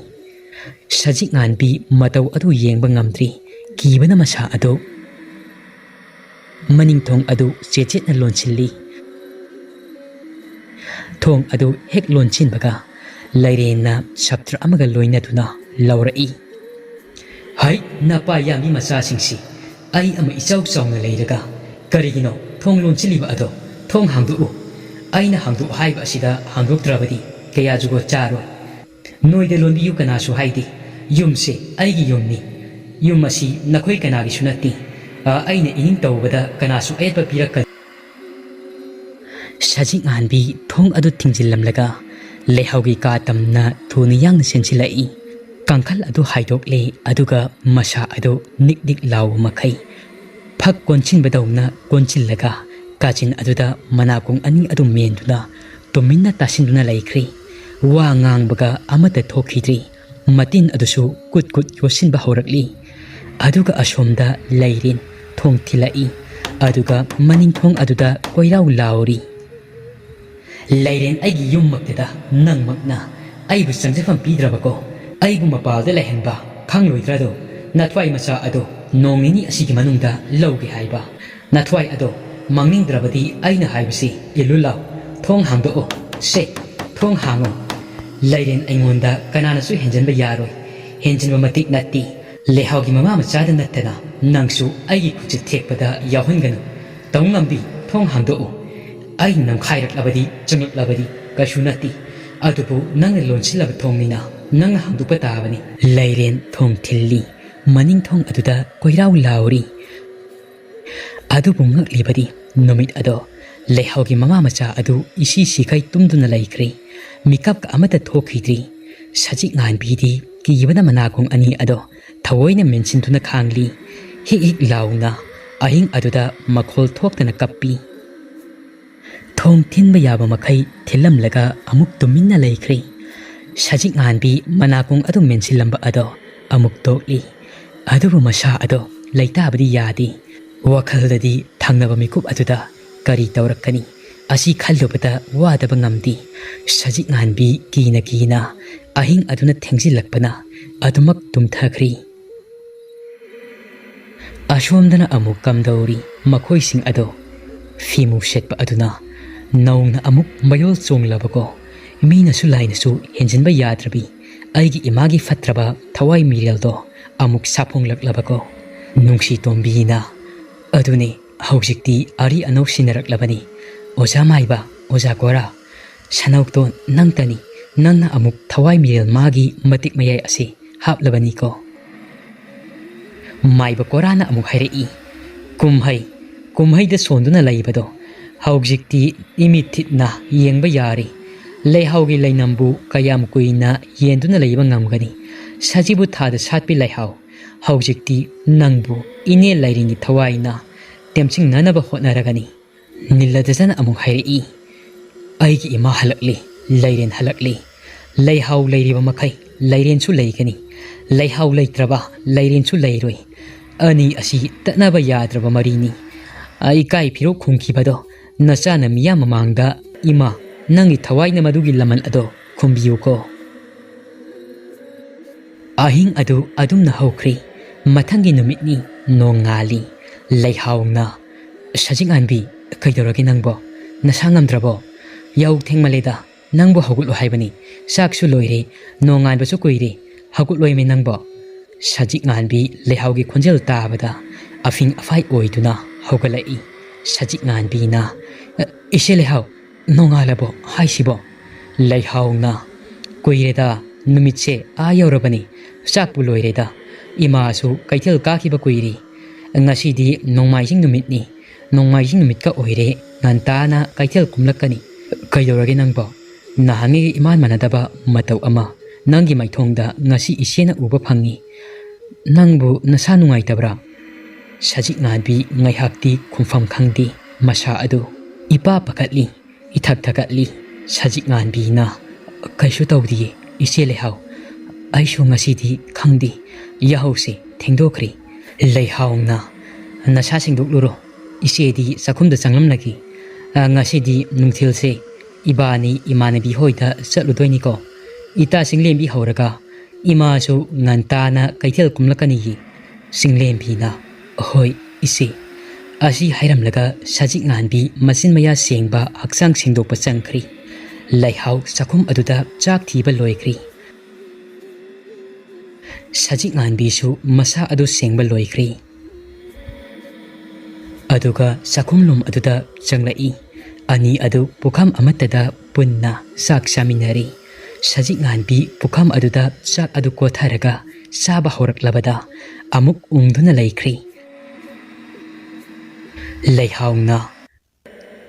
ꯁꯖꯤꯛ ꯉꯥꯟꯕꯤ ꯃꯇꯧ ꯑꯗꯨ ꯌꯦꯡꯕ ꯉꯝꯗ꯭ꯔꯤ꯫ ꯀꯤꯕꯅ ꯃꯁꯥ ꯑꯗꯨ ꯃꯅꯤꯡ ꯊꯣꯡ ꯑꯗꯨ ꯆꯦꯠ ꯆꯦꯠꯅ ꯂꯣꯟꯁꯤꯜꯂꯤ꯫ ꯊꯣꯡ ꯑꯗꯨ ꯍꯦꯛ ꯂꯣꯟꯁꯤꯟꯕꯒ ꯂꯩꯔꯦꯟꯅ ꯁꯞꯇ꯭ꯔ ꯑꯃꯒ ꯂꯣꯏꯅꯗꯨꯅ ꯂꯥꯎꯔꯛꯏ꯫ "ꯍꯩ, ꯅꯄꯥ ꯌꯥꯝꯕꯤ ꯃꯆꯥꯁꯤꯡꯁꯤ, ꯑꯩ ꯑꯃ ꯏꯆꯥꯎ ꯆꯥꯎꯅ ꯂꯩꯔꯒ ꯀꯔꯤꯒꯤꯅꯣ ꯊꯣꯡ ꯂꯣꯟꯁꯤꯜꯂꯤꯕ ꯑꯗꯣ? ꯊꯣꯡ ꯍꯥꯡꯗꯣꯛꯎ꯫ ꯑꯩꯅ ꯍꯥꯡꯗꯣꯛꯎ ꯍꯥꯏꯕ ꯑꯁꯤꯗ ꯍꯥꯡꯗꯣꯛꯇ꯭ꯔꯕꯗꯤ ꯀꯌꯥ ꯖꯨꯒꯣꯠ ꯆꯥꯔꯣꯏ꯫ ꯅꯣꯏꯗ ꯂꯣꯟꯕꯤꯌꯨ ꯀꯅꯥꯁꯨ ꯍꯥꯏꯗꯦ꯫ ꯌꯨꯝꯁꯦ ꯑꯩꯒꯤ ꯌꯨꯝꯅꯤ꯫ ꯌꯨꯝ ꯑꯁꯤ ꯅꯈꯣꯏ ꯀꯅꯥꯒꯤꯁꯨ ꯅꯠꯇꯦ꯫ ꯑ, ꯑꯩꯅ ꯏꯅꯤꯡ ꯇꯧꯕꯗ ꯀꯅꯥꯁꯨ ꯑꯌꯦꯠꯄ ꯄꯤꯔꯛꯀꯅꯨ꯫" ꯁꯖꯤꯛ ꯉꯥꯟꯕꯤ ꯊꯣꯡ ꯑꯗꯨ ꯊꯤꯡꯖꯤꯜꯂꯝꯂꯒ ꯂꯩꯍꯥꯎꯒꯤ ꯀꯥ ꯇꯝꯅ ꯊꯨꯅ ꯌꯥꯡꯅ ꯆꯦꯟꯁꯤꯜꯂꯛꯏ꯫ ꯀꯥꯡꯈꯜ ꯑꯗꯨ ꯍꯥꯏꯗꯣꯛꯂꯦ, ꯑꯗꯨꯒ ꯃꯁꯥ ꯑꯗꯨ ꯅꯤꯛ ꯅꯤꯛ ꯂꯥꯎꯕ ꯃꯈꯩ ꯐꯛ ꯀꯣꯟꯁꯤꯟꯕꯗꯧꯅ ꯀꯣꯟꯁꯤꯜꯂꯒ ꯀꯥꯆꯤꯟ ꯑꯗꯨꯗ ꯃꯅꯥꯀꯣꯡ ꯑꯅꯤ ꯑꯗꯨ ꯃꯦꯟꯗꯨꯅ ꯇꯨꯃꯤꯟꯅ ꯇꯥꯁꯤꯟꯗꯨꯅ ꯂꯩꯈ꯭ꯔꯦ꯫ ꯋꯥ ꯉꯥꯡꯕꯒ ꯑꯃꯠꯇ ꯊꯣꯛꯈꯤꯗ꯭ꯔꯤ꯫ ꯃꯇꯤꯟ ꯑꯗꯨꯁꯨ ꯀꯨꯠ ꯀꯨꯠ ꯌꯣꯠꯁꯤꯟꯕ ꯍꯧꯔꯛꯂꯤ꯫ ꯑꯗꯨꯒ ꯑꯁꯣꯝꯗ ꯂꯩꯔꯦꯟ ꯊꯣꯡ ꯊꯤꯜꯂꯛꯏ꯫ ꯑꯗꯨꯒ ꯃꯅꯤꯡ ꯊꯣꯡ ꯑꯗꯨꯗ ꯀꯣꯏꯔꯥꯎ ꯂꯥꯎꯔꯤ꯫ "ꯂꯩꯔꯦꯟ, ꯑꯩꯒꯤ ꯌꯨꯝꯃꯛꯇꯗ ꯅꯪꯃꯛꯅ ꯑꯩꯕꯨ ꯆꯪꯖꯐꯝ ꯄꯤꯗ꯭ꯔꯕꯀꯣ? ꯑꯩꯕꯨ ꯃꯄꯥꯜꯗ ꯂꯩꯍꯟꯕ ꯈꯪꯂꯣꯏꯗ꯭ꯔꯥꯗꯣ? ꯅꯊ꯭ꯋꯥꯏ ꯃꯆꯥ ꯑꯗꯣ ꯅꯣꯡ ꯅꯤꯅꯤ ꯑꯁꯤꯒꯤ ꯃꯅꯨꯡꯗ ꯂꯧꯒꯦ ꯍꯥꯏꯕ? ꯅꯊ꯭ꯋꯥꯏ ꯑꯗꯣ ꯃꯥꯡꯅꯤꯡꯗ꯭ꯔꯕꯗꯤ ꯑꯩꯅ ꯍꯥꯏꯕꯁꯤ ꯏꯜꯂꯨ ꯂꯥꯎ꯫ ꯊꯣꯡ ꯍꯥꯡꯗꯣꯛꯑꯣ꯫ ꯁꯦ, ꯊꯣꯡ ꯍꯥꯡꯉꯣ꯫" ꯂꯩꯔꯦꯟ, ꯑꯩꯉꯣꯟꯗ ꯀꯅꯥꯅꯁꯨ ꯍꯦꯟꯖꯟꯕ ꯌꯥꯔꯣꯏ꯫ ꯍꯦꯟꯖꯤꯟꯕ ꯃꯇꯤꯛ ꯅꯠꯇꯦ꯫ ꯂꯩꯍꯥꯎꯒꯤ ꯃꯃꯥ ꯃꯆꯥꯗ ꯅꯠꯇꯅ ꯅꯪꯁꯨ ꯑꯩꯒꯤ ꯈꯨꯠꯁꯦ ꯊꯦꯛꯄꯗ ꯌꯥꯎꯍꯟꯒꯅꯨ꯫ ꯇꯧꯉꯝꯕꯤ, ꯊꯣꯡ ꯍꯥꯡꯗꯣꯛꯎ꯫ ꯑꯩ ꯅꯝꯈꯥꯏꯔꯛꯂꯕꯗꯤ, ꯆꯪꯂꯛꯂꯕꯗꯤ ꯀꯩꯁꯨ ꯅꯠꯇꯦ꯫ ꯑꯗꯨꯕꯨ ꯅꯪꯅ ꯂꯣꯟꯁꯤꯜꯂꯕ ꯊꯣꯡꯅꯤꯅ ꯅꯪꯅ ꯍꯥꯡꯗꯣꯛꯄ ꯇꯥꯕꯅꯤ꯫ ꯂꯩꯔꯦꯟ ꯊꯣꯡ ꯊꯤꯜꯂꯤ꯫ ꯃꯅꯤꯡꯊꯣꯡ ꯑꯗꯨꯗ ꯀꯣꯏꯔꯥꯎ ꯂꯥꯎꯔꯤ꯫ ꯑꯗꯨꯕꯨ ꯉꯛꯂꯤꯕꯗꯤ ꯅꯨꯃꯤꯠ ꯑꯗꯣ ꯂꯩꯍꯥꯎꯒꯤ ꯃꯃꯥ ꯃꯆꯥ ꯑꯗꯨ ꯏꯁꯤ ꯁꯤꯈꯩ ꯇꯨꯝꯗꯨꯅ ꯂꯩꯈ꯭ꯔꯦ꯫ ꯃꯤꯀꯞꯀ ꯑꯃꯠꯇ ꯊꯣꯛꯈꯤꯗ꯭ꯔꯤ꯫ ꯁꯖꯤꯛ ꯉꯥꯟꯕꯤꯗꯤ ꯀꯤꯕꯅ ꯃꯅꯥꯀꯣꯡ ꯑꯅꯤ ꯑꯗꯣ ꯊꯑꯣꯏꯅ ꯃꯦꯟꯁꯤꯟꯗꯨꯅ ꯈꯥꯡꯂꯤ꯫ ꯍꯤꯛ ꯍꯤꯛ ꯂꯥꯎꯅ ꯑꯍꯤꯡ ꯑꯗꯨꯗ ꯃꯈꯣꯜ ꯊꯣꯛꯇꯅ ꯀꯞꯄꯤ꯫ ꯊꯣꯡ ꯊꯤꯟꯕ ꯌꯥꯕ ꯃꯈꯩ ꯊꯤꯜꯂꯝꯂꯒ ꯑꯃꯨꯛ ꯇꯨꯃꯤꯟꯅ ꯂꯩꯈ꯭ꯔꯦ꯫ ꯁꯖꯤꯛ ꯉꯥꯟꯕꯤ ꯃꯅꯥꯀꯣꯡ ꯑꯗꯨ ꯃꯦꯟꯁꯤꯜꯂꯝꯕ ꯑꯗꯣ ꯑꯃꯨꯛ ꯇꯣꯛꯂꯤ꯫ ꯑꯗꯨꯕꯨ ꯃꯁꯥ ꯑꯗꯣ ꯂꯩꯇꯥꯕꯗꯤ ꯌꯥꯗꯦ꯫ ꯋꯥꯈꯜꯗꯗꯤ ꯊꯪꯅꯕ ꯃꯤꯀꯨꯞ ꯑꯗꯨꯗ ꯀꯔꯤ ꯇꯧꯔꯛꯀꯅꯤ? ꯑꯁꯤ ꯈꯜꯂꯨꯕꯗ ꯋꯥꯗꯕ ꯉꯝꯗꯦ꯫ ꯁꯖꯤꯛ ꯉꯥꯟꯕꯤ ꯀꯤꯅ ꯀꯤꯅ ꯑꯍꯤꯡ ꯑꯗꯨꯅ ꯊꯦꯡꯖꯤꯜꯂꯛꯄꯅ ꯑꯗꯨꯃꯛ ꯇꯨꯝꯊꯈ꯭ꯔꯤ꯫ ꯑꯁꯣꯝꯗꯅ ꯑꯃꯨꯛ ꯀꯝꯗꯧꯔꯤ? ꯃꯈꯣꯏꯁꯤꯡ ꯑꯗꯣ ꯐꯤꯃꯨ ꯁꯦꯠꯄ ꯑꯗꯨꯅ ꯅꯧꯅ ꯑꯃꯨꯛ ꯃꯌꯣꯜ ꯆꯣꯡꯂꯕꯀꯣ꯫ ꯃꯤꯅꯁꯨ ꯂꯥꯏꯅꯁꯨ ꯍꯦꯟꯖꯤꯟꯕ ꯌꯥꯗ꯭ꯔꯕꯤ ꯑꯩꯒꯤ ꯏꯃꯥꯒꯤ ꯐꯠꯇ꯭ꯔꯕ ꯊꯋꯥꯏ ꯃꯤꯔꯦꯜꯗꯣ ꯑꯃꯨꯛ ꯁꯥꯐꯣꯡꯂꯛꯂꯕꯀꯣ꯫ ꯅꯨꯡꯁꯤ ꯇꯣꯝꯕꯤꯅ, "ꯑꯗꯨꯅꯤ, ꯍꯧꯖꯤꯛꯇꯤ ꯑꯔꯤ ꯑꯅꯧ ꯁꯤꯟꯅꯔꯛꯂꯕꯅꯤ꯫ ꯑꯣꯖꯥ ꯃꯥꯏꯕ, ꯑꯣꯖꯥ ꯒꯣꯔꯥ, ꯁꯅꯧꯇꯣꯟ ꯅꯪꯇꯅꯤ, ꯅꯪꯅ ꯑꯃꯨꯛ ꯊꯋꯥꯏ ꯃꯤꯔꯦꯜ ꯃꯥꯒꯤ ꯃꯇꯤꯛ ꯃꯌꯥꯏ ꯑꯁꯤ ꯍꯥꯞꯂꯕꯅꯤꯀꯣ?" ꯃꯥꯏꯕ ꯀꯣꯔꯥꯅ ꯑꯃꯨꯛ ꯍꯥꯏꯔꯛꯏ, "ꯀꯨꯝꯍꯩ, ꯀꯨꯝꯍꯩꯗ ꯁꯣꯟꯗꯨꯅ ꯂꯩꯕꯗꯣ ꯍꯧꯖꯤꯛꯇꯤ ꯏꯃꯤꯠ ꯊꯤꯠꯅ ꯌꯦꯡꯕ ꯌꯥꯔꯦ꯫ ꯂꯩꯍꯥꯎꯒꯤ ꯂꯩꯅꯝꯕꯨ ꯀꯌꯥꯝ ꯀꯨꯏꯅ ꯌꯦꯟꯗꯨꯅ ꯂꯩꯕ ꯉꯝꯒꯅꯤ? ꯁꯖꯤꯕꯨ ꯊꯥꯗ ꯁꯥꯠꯄꯤ ꯂꯩꯍꯥꯎ ꯍꯧꯖꯤꯛꯇꯤ ꯅꯪꯕꯨ ꯏꯅꯦ ꯂꯥꯏꯔꯦꯟꯒꯤ ꯊꯋꯥꯏꯅ ꯇꯦꯝꯁꯤꯡꯅꯅꯕ ꯍꯣꯠꯅꯔꯒꯅꯤ꯫" ꯅꯤꯂꯗꯖꯅ ꯑꯃꯨꯛ ꯍꯥꯏꯔꯛꯏ, "ꯑꯩꯒꯤ ꯏꯃꯥ ꯍꯜꯂꯛꯂꯤ, ꯂꯩꯔꯦꯟ ꯍꯜꯂꯛꯂꯤ꯫ ꯂꯩꯍꯥꯎ ꯂꯩꯔꯤꯕ ꯃꯈꯩ ꯂꯩꯔꯦꯟꯁꯨ ꯂꯩꯒꯅꯤ꯫ ꯂꯩꯍꯥꯎ ꯂꯩꯇ꯭ꯔꯕ ꯂꯩꯔꯦꯟꯁꯨ ꯂꯩꯔꯣꯏ꯫ ꯑꯅꯤ ꯑꯁꯤ ꯇꯠꯅꯕ ꯌꯥꯗ꯭ꯔꯕ ꯃꯔꯤꯅꯤ꯫ ꯏꯀꯥꯏ ꯐꯤꯔꯣꯛ ꯈꯨꯝꯈꯤꯕꯗꯣ ꯅꯆꯥꯅ ꯃꯤꯌꯥꯝ ꯃꯃꯥꯡꯗ, ꯏꯃꯥ, ꯅꯪꯒꯤ ꯊꯋꯥꯏꯅ ꯃꯗꯨꯒꯤ ꯂꯃꯟ ꯑꯗꯣ ꯈꯨꯝꯕꯤꯌꯨꯀꯣ꯫" ꯑꯍꯤꯡ ꯑꯗꯨ ꯑꯗꯨꯝꯅ ꯍꯧꯈ꯭ꯔꯦ꯫ ꯃꯊꯪꯒꯤ ꯅꯨꯃꯤꯠꯅꯤ, ꯅꯣꯡ ꯉꯥꯜꯂꯤ꯫ ꯂꯩꯍꯥꯎꯅ, "ꯁꯖꯤꯛ ꯉꯥꯟꯕꯤ, ꯀꯩꯗꯧꯔꯒꯦ ꯅꯪꯕꯣ? ꯅꯁꯥ ꯉꯝꯗ꯭ꯔꯕꯣ? ꯌꯥꯍꯧ ꯊꯦꯡꯃꯜꯂꯦꯗ, ꯅꯪꯕꯨ ꯍꯧꯒꯠꯂꯣ ꯍꯥꯏꯕꯅꯤ꯫ ꯆꯥꯛꯁꯨ ꯂꯣꯏꯔꯦ, ꯅꯣꯡꯉꯥꯟꯕꯁꯨ ꯀꯨꯏꯔꯦ, ꯍꯧꯒꯠꯂꯣꯏꯃꯤ ꯅꯪꯕꯣ?" ꯁꯖꯤꯛ ꯉꯥꯟꯕꯤ ꯂꯩꯍꯥꯎꯒꯤ ꯈꯣꯟꯖꯦꯜ ꯇꯥꯕꯗ ꯑꯐꯤꯡ ꯑꯐꯥꯏ ꯑꯣꯏꯗꯨꯅ ꯍꯧꯒꯠꯂꯛꯏ꯫ ꯁꯖꯤꯛ ꯉꯥꯟꯕꯤꯅ, "ꯏꯆꯦ ꯂꯩꯍꯥꯎ, ꯅꯣꯡꯉꯥꯜꯂꯕꯣ ꯍꯥꯏꯁꯤꯕꯣ?" ꯂꯩꯍꯥꯎꯅ, "ꯀꯨꯏꯔꯦꯗ, ꯅꯨꯃꯤꯠꯁꯦ ꯑꯥ ꯌꯧꯔꯕꯅꯤ, ꯆꯥꯛꯄꯨ ꯂꯣꯏꯔꯦꯗ, ꯏꯃꯥꯁꯨ ꯀꯩꯊꯦꯜ ꯀꯥꯈꯤꯕ ꯀꯨꯏꯔꯦ꯫ ꯉꯁꯤꯗꯤ ꯅꯣꯡꯃꯥꯏꯖꯤꯡ ꯅꯨꯃꯤꯠꯅꯤ꯫ ꯅꯣꯡꯃꯥꯏꯖꯤꯡ ꯅꯨꯃꯤꯠꯀ ꯑꯣꯏꯔꯦ, ꯉꯟꯇꯥꯅ ꯀꯩꯊꯦꯜ ꯀꯨꯝꯂꯛꯀꯅꯤ꯫ ꯀꯩꯗꯧꯔꯒꯦ ꯅꯪꯕꯣ? ꯅꯍꯥꯟꯉꯩꯒ ꯏꯃꯥꯟ ꯃꯥꯟꯅꯗꯕ ꯃꯇꯧ ꯑꯃ ꯅꯪꯒꯤ ꯃꯥꯏꯊꯣꯡꯗ ꯉꯁꯤ ꯏꯆꯦꯅ ꯎꯕ ꯐꯪꯉꯤ꯫ ꯅꯪꯕꯨ ꯅꯁꯥ ꯅꯨꯡꯉꯥꯏꯇꯕ꯭ꯔꯥ? ꯁꯖꯤꯛ ꯉꯥꯟꯕꯤ ꯉꯥꯏꯍꯥꯛꯇꯤ ꯈꯨꯝꯐꯝ ꯈꯪꯗꯦ꯫ ꯃꯁꯥ ꯑꯗꯨ ꯏꯄꯥ ꯄꯥꯈꯠꯂꯤ, ꯏꯊꯛ ꯊꯛꯀꯠꯂꯤ꯫ ꯁꯖꯤꯛ ꯉꯥꯟꯕꯤꯅ, "ꯀꯩꯁꯨ ꯇꯧꯗꯤꯌꯦ, ꯏꯆꯦ ꯂꯩꯍꯥꯎ꯫ ꯑꯩꯁꯨ ꯉꯁꯤꯗꯤ ꯈꯪꯗꯦ꯫ ꯌꯥꯍꯧꯁꯦ ꯊꯦꯡꯗꯣꯛꯈ꯭ꯔꯦ꯫" ꯂꯩꯍꯥꯎꯅ, "ꯅꯁꯥ ꯁꯦꯡꯗꯣꯛꯂꯨꯔꯣ꯫ ꯏꯆꯦꯗꯤ ꯆꯥꯛꯈꯨꯝꯗ ꯆꯪꯂꯝꯂꯒꯦ꯫ ꯑ, ꯉꯁꯤꯗꯤ ꯅꯨꯡꯊꯤꯜꯁꯦ ꯏꯕꯥꯅꯤ ꯏꯃꯥꯟꯅꯕꯤ ꯍꯣꯏꯗ ꯆꯠꯂꯨꯗꯣꯏꯅꯤꯀꯣ꯫ ꯏꯇꯥ ꯆꯤꯡꯂꯦꯝꯕꯤ ꯍꯧꯔꯒ ꯏꯃꯥꯁꯨ ꯉꯟꯇꯥꯅ ꯀꯩꯊꯦꯜ ꯀꯨꯝꯂꯛꯀꯅꯤꯌꯦ꯫" ꯆꯤꯡꯂꯦꯝꯕꯤꯅ, "ꯍꯣꯏ, ꯏꯆꯦ꯫" ꯑꯁꯤ ꯍꯥꯏꯔꯝꯂꯒ ꯁꯖꯤꯛ ꯉꯥꯟꯕꯤ ꯃꯆꯤꯟ ꯃꯌꯥ ꯁꯦꯡꯕ, ꯍꯛꯆꯥꯡ ꯁꯦꯡꯗꯣꯛꯄ ꯆꯪꯈ꯭ꯔꯤ꯫ ꯂꯩꯍꯥꯎ ꯆꯥꯛꯈꯨꯝ ꯑꯗꯨꯗ ꯆꯥꯛ ꯊꯤꯕ ꯂꯣꯏꯈ꯭ꯔꯤ꯫ ꯁꯖꯤꯛ ꯉꯥꯟꯕꯤꯁꯨ ꯃꯁꯥ ꯑꯗꯨ ꯁꯦꯡꯕ ꯂꯣꯏꯈ꯭ꯔꯤ꯫ ꯑꯗꯨꯒ ꯆꯥꯛꯈꯨꯝꯂꯣꯝ ꯑꯗꯨꯗ ꯆꯪꯂꯛꯏ꯫ ꯑꯅꯤ ꯑꯗꯨ ꯄꯨꯈꯝ ꯑꯃꯠꯇꯗ ꯄꯨꯟꯅ ꯆꯥꯛ ꯆꯥꯃꯤꯟꯅꯔꯤ꯫ ꯁꯖꯤꯛ ꯉꯥꯟꯕꯤ ꯄꯨꯈꯝ ꯑꯗꯨꯗ ꯆꯥꯛ ꯑꯗꯨ ꯀꯣꯊꯔꯒ ꯆꯥꯕ ꯍꯧꯔꯛꯂꯕꯗ ꯑꯃꯨꯛ ꯎꯪꯗꯨꯅ ꯂꯩꯈ꯭ꯔꯤ꯫ ꯂꯩꯍꯥꯎꯅ,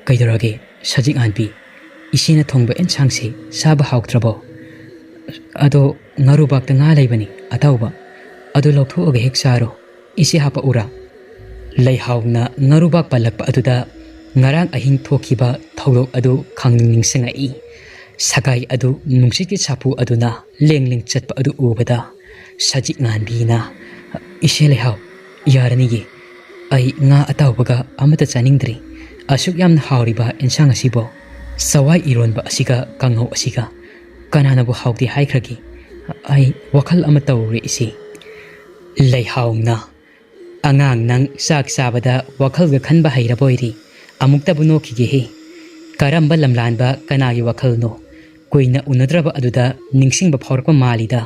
"ꯀꯩꯗꯧꯔꯒꯦ, ꯁꯖꯤꯛ ꯉꯥꯟꯕꯤ? ꯏꯆꯦꯅ ꯊꯣꯡꯕ ꯑꯦꯟꯁꯥꯡꯁꯤ ꯆꯥꯕ ꯍꯥꯎꯇ꯭ꯔꯕꯣ? ꯑꯗꯣ ꯉꯥꯔꯨꯕꯥꯛꯇ ꯉꯥ ꯂꯩꯕꯅꯤ, ꯑꯇꯥꯎꯕ꯫ ꯑꯗꯨ ꯂꯧꯊꯣꯛꯑꯒ ꯍꯦꯛ ꯆꯥꯔꯣ꯫ ꯏꯆꯦ ꯍꯥꯄꯛꯎꯔꯥ?" ꯂꯩꯍꯥꯎꯅ ꯉꯥꯔꯨꯕꯥꯛ ꯄꯜꯂꯛꯄ ꯑꯗꯨꯗ ꯉꯔꯥꯡ ꯑꯍꯤꯡ ꯊꯣꯛꯈꯤꯕ ꯊꯧꯗꯣꯛ ꯑꯗꯨ ꯈꯪꯅꯤꯡ ꯅꯤꯡꯁꯤꯡꯉꯛꯏ꯫ ꯁꯒꯥꯏ ꯑꯗꯨ ꯅꯨꯡꯁꯤꯠꯀꯤ ꯁꯥꯐꯨ ꯑꯗꯨꯅ ꯂꯦꯡ ꯂꯦꯡ ꯆꯠꯄ ꯑꯗꯨ ꯎꯕꯗ ꯁꯖꯤꯛ ꯉꯥꯟꯕꯤꯅ, "ꯏꯆꯦ ꯂꯩꯍꯥꯎ, ꯌꯥꯔꯅꯤꯌꯦ꯫ ꯑꯩ ꯉꯥ ꯑꯇꯥꯎꯕꯒ ꯑꯃꯠꯇ ꯆꯥꯅꯤꯡꯗ꯭ꯔꯤ꯫ ꯑꯁꯨꯛ ꯌꯥꯝꯅ ꯍꯥꯎꯔꯤꯕ ꯑꯦꯟꯁꯥꯡ ꯑꯁꯤꯕꯣ, ꯆꯋꯥꯏ ꯏꯔꯣꯟꯕ ꯑꯁꯤꯒ ꯀꯥꯡꯉꯧ ꯑꯁꯤꯒ꯫ ꯀꯅꯥꯅꯕꯨ ꯍꯥꯎꯇꯦ ꯍꯥꯏꯈ꯭ꯔꯒꯦ? ꯑꯩ ꯋꯥꯈꯜ ꯑꯃ ꯇꯧꯔꯨꯔꯦ, ꯏꯆꯦ꯫" ꯂꯩꯍꯥꯎꯅ, "ꯑꯉꯥꯡ ꯅꯪ ꯆꯥꯛ ꯆꯥꯕꯗ ꯋꯥꯈꯜꯒ ꯈꯟꯕ ꯍꯩꯔꯕꯣꯏꯔꯦ꯫ ꯑꯃꯨꯛꯇꯕꯨ ꯅꯣꯛꯈꯤꯒꯦꯍꯦ꯫ ꯀꯔꯝꯕ ꯂꯝꯂꯥꯟꯕ ꯀꯅꯥꯒꯤ ꯋꯥꯈꯜꯅꯣ? ꯀꯨꯏꯅ ꯎꯅꯗ꯭ꯔꯕ ꯑꯗꯨꯗ ꯅꯤꯡꯁꯤꯡꯕ ꯐꯥꯎꯔꯛꯄ ꯃꯥꯜꯂꯤꯗ꯫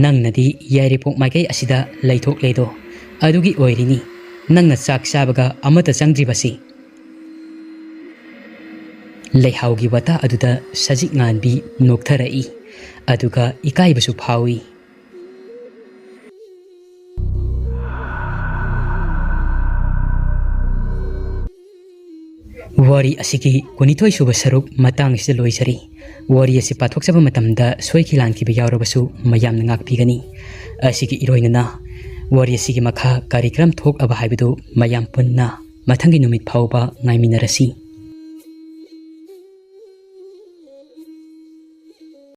ꯅꯪꯅꯗꯤ ꯌꯥꯏꯔꯤꯄꯣꯛ ꯃꯥꯏꯀꯩ ꯑꯁꯤꯗ ꯂꯩꯊꯣꯛꯂꯦꯗꯣ꯫ ꯑꯗꯨꯒꯤ ꯑꯣꯏꯔꯤꯅꯤ ꯅꯪꯅ ꯆꯥꯛ ꯆꯥꯕꯒ ꯑꯃꯠꯇ ꯆꯪꯗ꯭ꯔꯤꯕꯁꯤ꯫" ꯂꯩꯍꯥꯎꯒꯤ ꯋꯥꯇꯥ ꯑꯗꯨꯗ ꯁꯖꯤꯛ ꯉꯥꯟꯕꯤ ꯅꯣꯛꯊꯔꯛꯏ, ꯑꯗꯨꯒ ꯏꯀꯥꯏꯕꯁꯨ ꯐꯥꯎꯏ꯫ ꯋꯥꯔꯤ ꯑꯁꯤꯒꯤ ꯀꯨꯟꯅꯤꯊꯣꯏ ꯁꯨꯕ ꯁꯔꯨꯛ ꯃꯇꯥꯡ ꯑꯁꯤꯗ ꯂꯣꯏꯖꯔꯤ꯫ ꯋꯥꯔꯤ ꯑꯁꯤ ꯄꯥꯊꯣꯛꯆꯕ ꯃꯇꯝꯗ ꯁꯣꯏꯈꯤ ꯂꯥꯟꯈꯤꯕ ꯌꯥꯎꯔꯕꯁꯨ ꯃꯌꯥꯝꯅ ꯉꯥꯛꯄꯤꯒꯅꯤ꯫ ꯑꯁꯤꯒꯤ ꯏꯔꯣꯏꯅꯅ ꯋꯥꯔꯤ ꯑꯁꯤꯒꯤ ꯃꯈꯥ ꯀꯔꯤ ꯀꯔꯝ ꯊꯣꯛꯂꯕ ꯍꯥꯏꯕꯗꯨ ꯃꯌꯥꯝ ꯄꯨꯟꯅ ꯃꯊꯪꯒꯤ ꯅꯨꯃꯤꯠ ꯐꯥꯎꯕ ꯉꯥꯏꯃꯤꯟꯅꯔꯁꯤ꯫